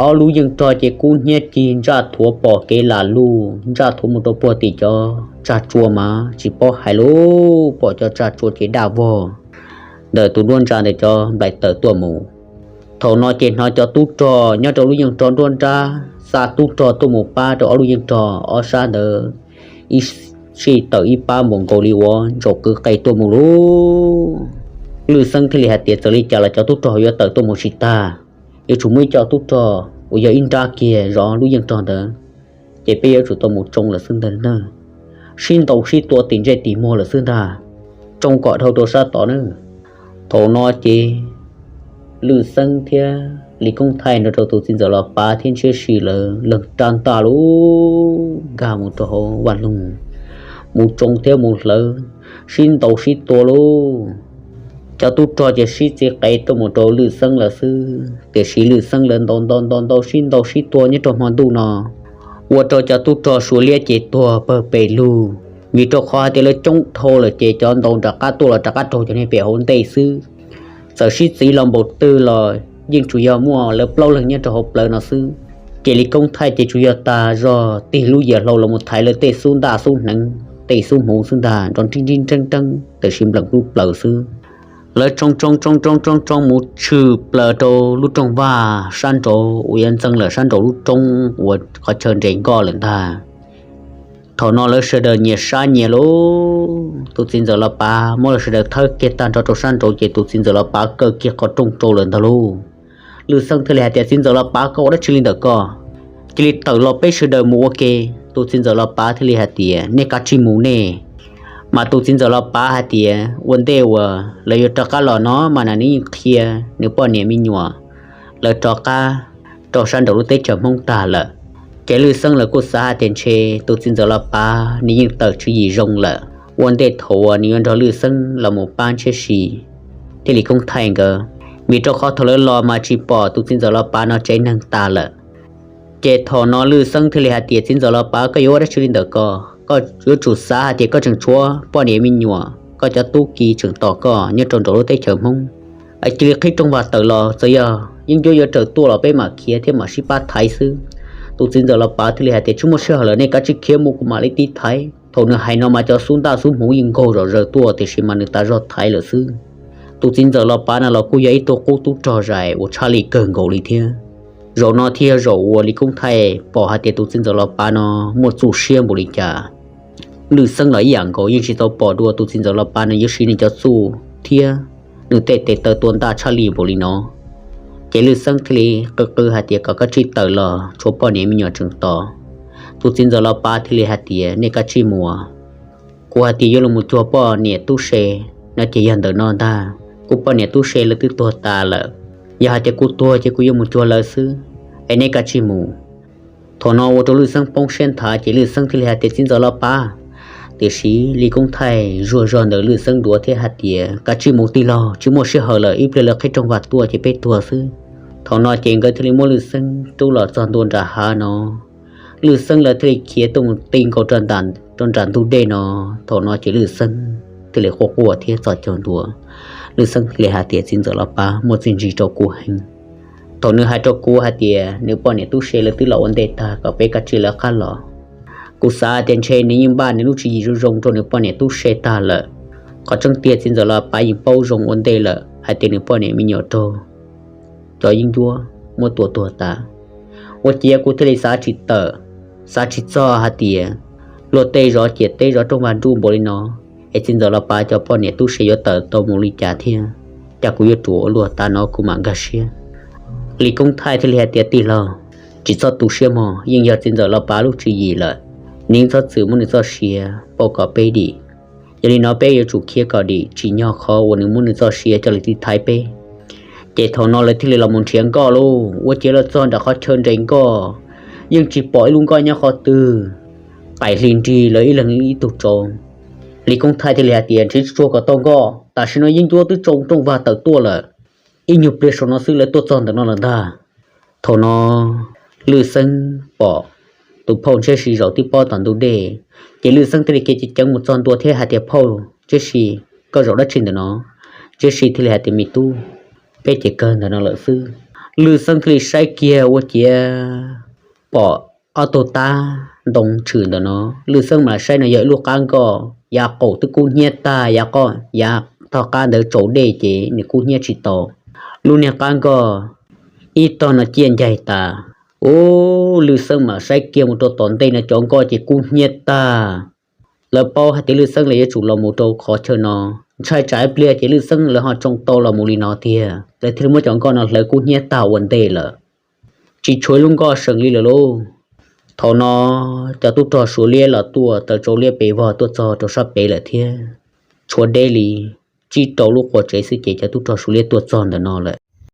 ob lub yeej rog ces kub hnyiab cig ntsaj thuav pom kev lam lug, ntsaj thuav mus rau puag tim cov tsag tsua mas tsis paub hais lauj, pom cov tsag tsua ces daj vog ntawm tus nruab ntsa ntawm cov nplaim tawm tuaj mus. Thaum no ces hnov cov tub rog nyob rau lub yeej rog nruab nrab xa tub rog tuaj mus pab rau ob lub yeej rog ob sab ntawd, ib sij tawm ib pab npaum nkaus li uas ntsaum kwv qe tuaj mus lauj. Lwj Xeeb thiaj li hais tias txawm li cas los cov tub rog yuav tawm tuaj mus tsis tag, yuav tsum muaj ib co tub rog uas yog ib nrab kiag zov lub yeej rog ntawd, ces peb yuav tsum tau mus tsoo lawm xwb ntag na. Sib ntaus sib tua tim ntsej tim muag lawm xwb ntag, tsoo kom dhau rau sab tod na. Thaum no ces Lwj Xeeb thiab Lis Koob Thaij nrog rau tus txiv ntxawm Los Pav thiab Ntshiab Si lawv leeg rab ntaj lauj, nkag mus rau hauv vaj loog, mus tsoo thiab mus hlawv, sib ntaus sib tua lauj. Cov tub rog ces sib txiv qev tuaj mus rau Lwj Xeeb lawm xwb, tiam sis Lwj Xeeb lawv ntaus ntaus ntaus ntaus sib ntaus sib tua nyob rau hmo ntuj no, ua rau cov tub rog Suav liab ces tuag pawg pes lug, vim rau qhov hais tias lawv coob dhau lawm ces cov ntaus nram qab tuaj los rov qab raug cov niag pem hauv ntej xwb. Txawm sib txiv los npaum twg los yeej tsuas yog muaj lawv plaub leeg nyob rau hauv plawv no xwb. Ces Lis Koob Thaij ces tsuas yog tag zog tig lub yias hlau los mus thaiv lawv tej xub ntaj xub hneev tej xub hmuv xwb ntag, nrov nrib nrib nreeb nreeb, tab sis npleem lub plawv xwb. Lawv tsoo tsoo tsoo tsoo tsoo tsoo mus tshwm plaws rau lub rooj vag sab nraud uas yuav ntxeev lawm sab nraum lub roob uas qhov chaw nres nkoj lawm ntag. Thaum no lawv sawv daws nyias sab nyias lub, tus txiv ntxawm Los Pav muab lawv sawv daws thawb kiag tag nrho rau sab nraud ces tus txiv ntxawm Los Pav kaw kiag qhov rooj rau lawm ntag lauj. Lwj Xeeb thiaj li hais tias, Txiv ntxawm Los Pav, koj ua dab tsi li ntawm ko? Cia li tawm los peb sawv daws mus ua ke. Tus txiv ntxawm Los Pav thiaj li hais tias, Nej kav tsij mus nej. Mas tus txiv ntxawm Los Pav hais tias, Ua ntej uas lawv yuav rov qab los no mas nws yeej qhia nws poj niam me nyuam lawv rov qab rau sab nraum lub teb chaws Hmoob tag lawm. Ces Lwj Xeeb lawv kuj xav hais tias ntshe tus txiv ntxawm Los Pav nws yeej tawm tswv yim zoo lawm, ua ntej thaum uas nws yuav nrog Lwj Xeeb los mus pab Ntshiab Si thiab Lis Koob Thaij nkawd, vim rau qhov thaum lawv los mas tsis pom tus txiv ntxawm Los Pav no tsev neeg tas lawm. Ces thaum no Lwj Xeeb thiaj li hais tias, Txiv ntxawm Los Pav, koj yuav ua dab tsi li ntawm ko? Koj yuav tsum xav hais tias koj tseem tshuav poj niam me nyuam, koj cov tub ki tseem tos koj nyob rau nraum lub teb chaws Hmoob. Cia li qhib rooj vag tawm los, txawm yog yeeb ncuab yuav raws tuaj los peb mam khiav thiab mam sib pab thaiv xwb. Tus txiv ntxawm Los Pav thiaj li hais tias, Tsis muaj sij hawm lawm, nej kav tsij khiav mus kuv mam li tiv thaiv. Thaum nws hais no mas cov xub ntaj xub hmuv yeej nkaug zom zaws tuaj tiam sis mas nws tas zog thaiv lawm xwb. Tus txiv ntxawm Los Pav no los kuj yog ib tug qub tub rog zais uas tshaj lij kawg nkaus li thiab. Zaum no thiaj yog zaum uas Lis Koob Thaij pom hais tias tus txiv ntxawm Los Pav no muaj txuj siab npaum li cas. Lwj Xeeb los ib yam nkaus, yeej tsis tau pom dua tus txiv ntxawm Los Pav no yuav siv nws cov txuj thiab nws tej tes taw tua ntaj tshaj lij npaum li no. Ces Lwj Xeeb thiaj li qw qw hais tias, Kom koj tsij tawm los, tshuav poj niam me nyuam tseem tos. Tus txiv ntxawm Los Pav thiaj li hais tias, Nej kav tsij mus. Kuv hais tias yuav los mus cuag poj niam tub se no ces yog ntawm no ntag. Kuv poj niam tub se lawv twb tuag tas lawm. Yog hais tias kuv tuag ces kuv yuav mus cuag lawv xwb, es nej kav tsij mus. Thaum no ua rau Lwj Xeeb poob siab nthav ces Lwj Xeeb thiaj li hais tias, Txiv ntxawm Los Pav. Tiam sis Lis Koob Thaij zuag zog ntawm Lwj Xeeb duav thiab hais tias, Kav tsij mus tij laug, tsis muaj sij hawm lawm, ib pliag lawv qhib rooj vag tuaj ces peb tuag xwb. Thaum no ces nkawd thiaj li muab Lwj Xeeb rub los txog ntua nram hav no. Lwj Xeeb lawv thiaj li khiav tuaj mus ti nkaus rau nram ntug dej no. Thaum no ces Lwj Xeeb thiaj li quaj quaj thiab txhos caug ntua. Lwj Xeeb thiaj li hais tias, Txiv ntxawm Los Pav, muaj txiaj ntsig rau kuv heev. Thaum nws hais rau kuv hais tias nws poj niam tub se lawv twb los ua ntej tag, kom peb kav tsij lawv qab los, kuv xav tias ntshe nws yeej npaj nws lub tswv yim zoo zoo rau nws poj niam tub se tag lawm. Qhov tseeb tiag txiv ntxawm Los Pav yeej paub zoo ua ntej lawm hais tias nws poj niam me nyuam raug cov yeeb ncuab muab tua tuag tas. Ua ciav kuv thiaj li xav tsis tawm, xav tsis txog hais tias luag tej zov ciam teb zov rooj vag nruj npaum li no, es txiv ntxawm Los Pav cov poj niam tub se yuav tawm tau mus li cas thiab. Cas kuv yuav ruam ua luaj, tav no kuv mam nkag siab. Lis Koob Thaij thiaj li hais tias, Tij laug, tsis txhob tu siab mog, yeej yog txiv ntxawm Los Pav lub tswv yim lawm, nws yeej txhob txwm muab nws txoj sia pauj kom peb dim. Yog li no peb yuav tsum khiav kom dim tsim nyog qhov uas nws muab nws txoj sia coj li tiv thaiv peb. Ces thaum no lawv thiaj li los mus nrhiav nkoj lauj. Ua ciav los txog nram qhov chaw nres nkoj, yeej tsis pom ib lub nkoj nyob qhov twg, qaim hli nrig lawv ib leeg ib tug tsaus. Lis Koob Thaij thiaj li hais tias, Nrhiav tsuag kom tau nkoj, tam sim no yeeb ncuab twb tsoo rooj vag tawm tuaj lawm, ib nyuag pliag saum no xwb lawv tuaj txog ntawm no lawm ntag. Thaum no Lwj Xeeb pom tus phauj Ntshiab Si zaum tib pob tom ntug dej, ces Lwj Xeeb thiaj li khiav ceev ceev mus txog ntua thiab hais tias, Phauj Ntshiab Si, koj zaum dab tsi ntawm no? Ntshiab Si thiaj li hais tias, Me tub, peb ces kawg ntawm no lawm xwb. Lwj Xeeb thiaj li saib kiag ua ciav pom ob tug tab ntoo tshwm ntawm no. Lwj Xeeb mam saib no yog ib lub qab nkoj, yav qaum twb kub hnyiab tag, yav qo, yav tog qab ntawd tsaus dej ces nws kub hnyiab tsis tau. Lub niag qab nkoj ib tog no ciaj ncaig tas. Ub, Lwj Xeeb mam saib kiag mus rau tom ntej no cov nkoj ces kub hnyiab tag. Lawv paub hais tias Lwj Xeeb lawv yuav tsum los mus rau qhov chaw no, ntshai tsam ib pliag ces Lwj Xeeb lawv ho tsoo tau los mus li no tiag, lawv thiaj li muab cov nkoj no hlawv kub hnyiab tag ua ntej lawm. Tsis tshuav ib lub nkoj seem li lawm lauj. Thaum no cov tub rog Suav liab los tuaj taws tsau liab pes vog tuaj txog rau sab pem lawm thiab. Tshuav deb li tsib rau lub qua tsev xwb ces cov tub rog Suav liab tuaj txog ntawm no lawm.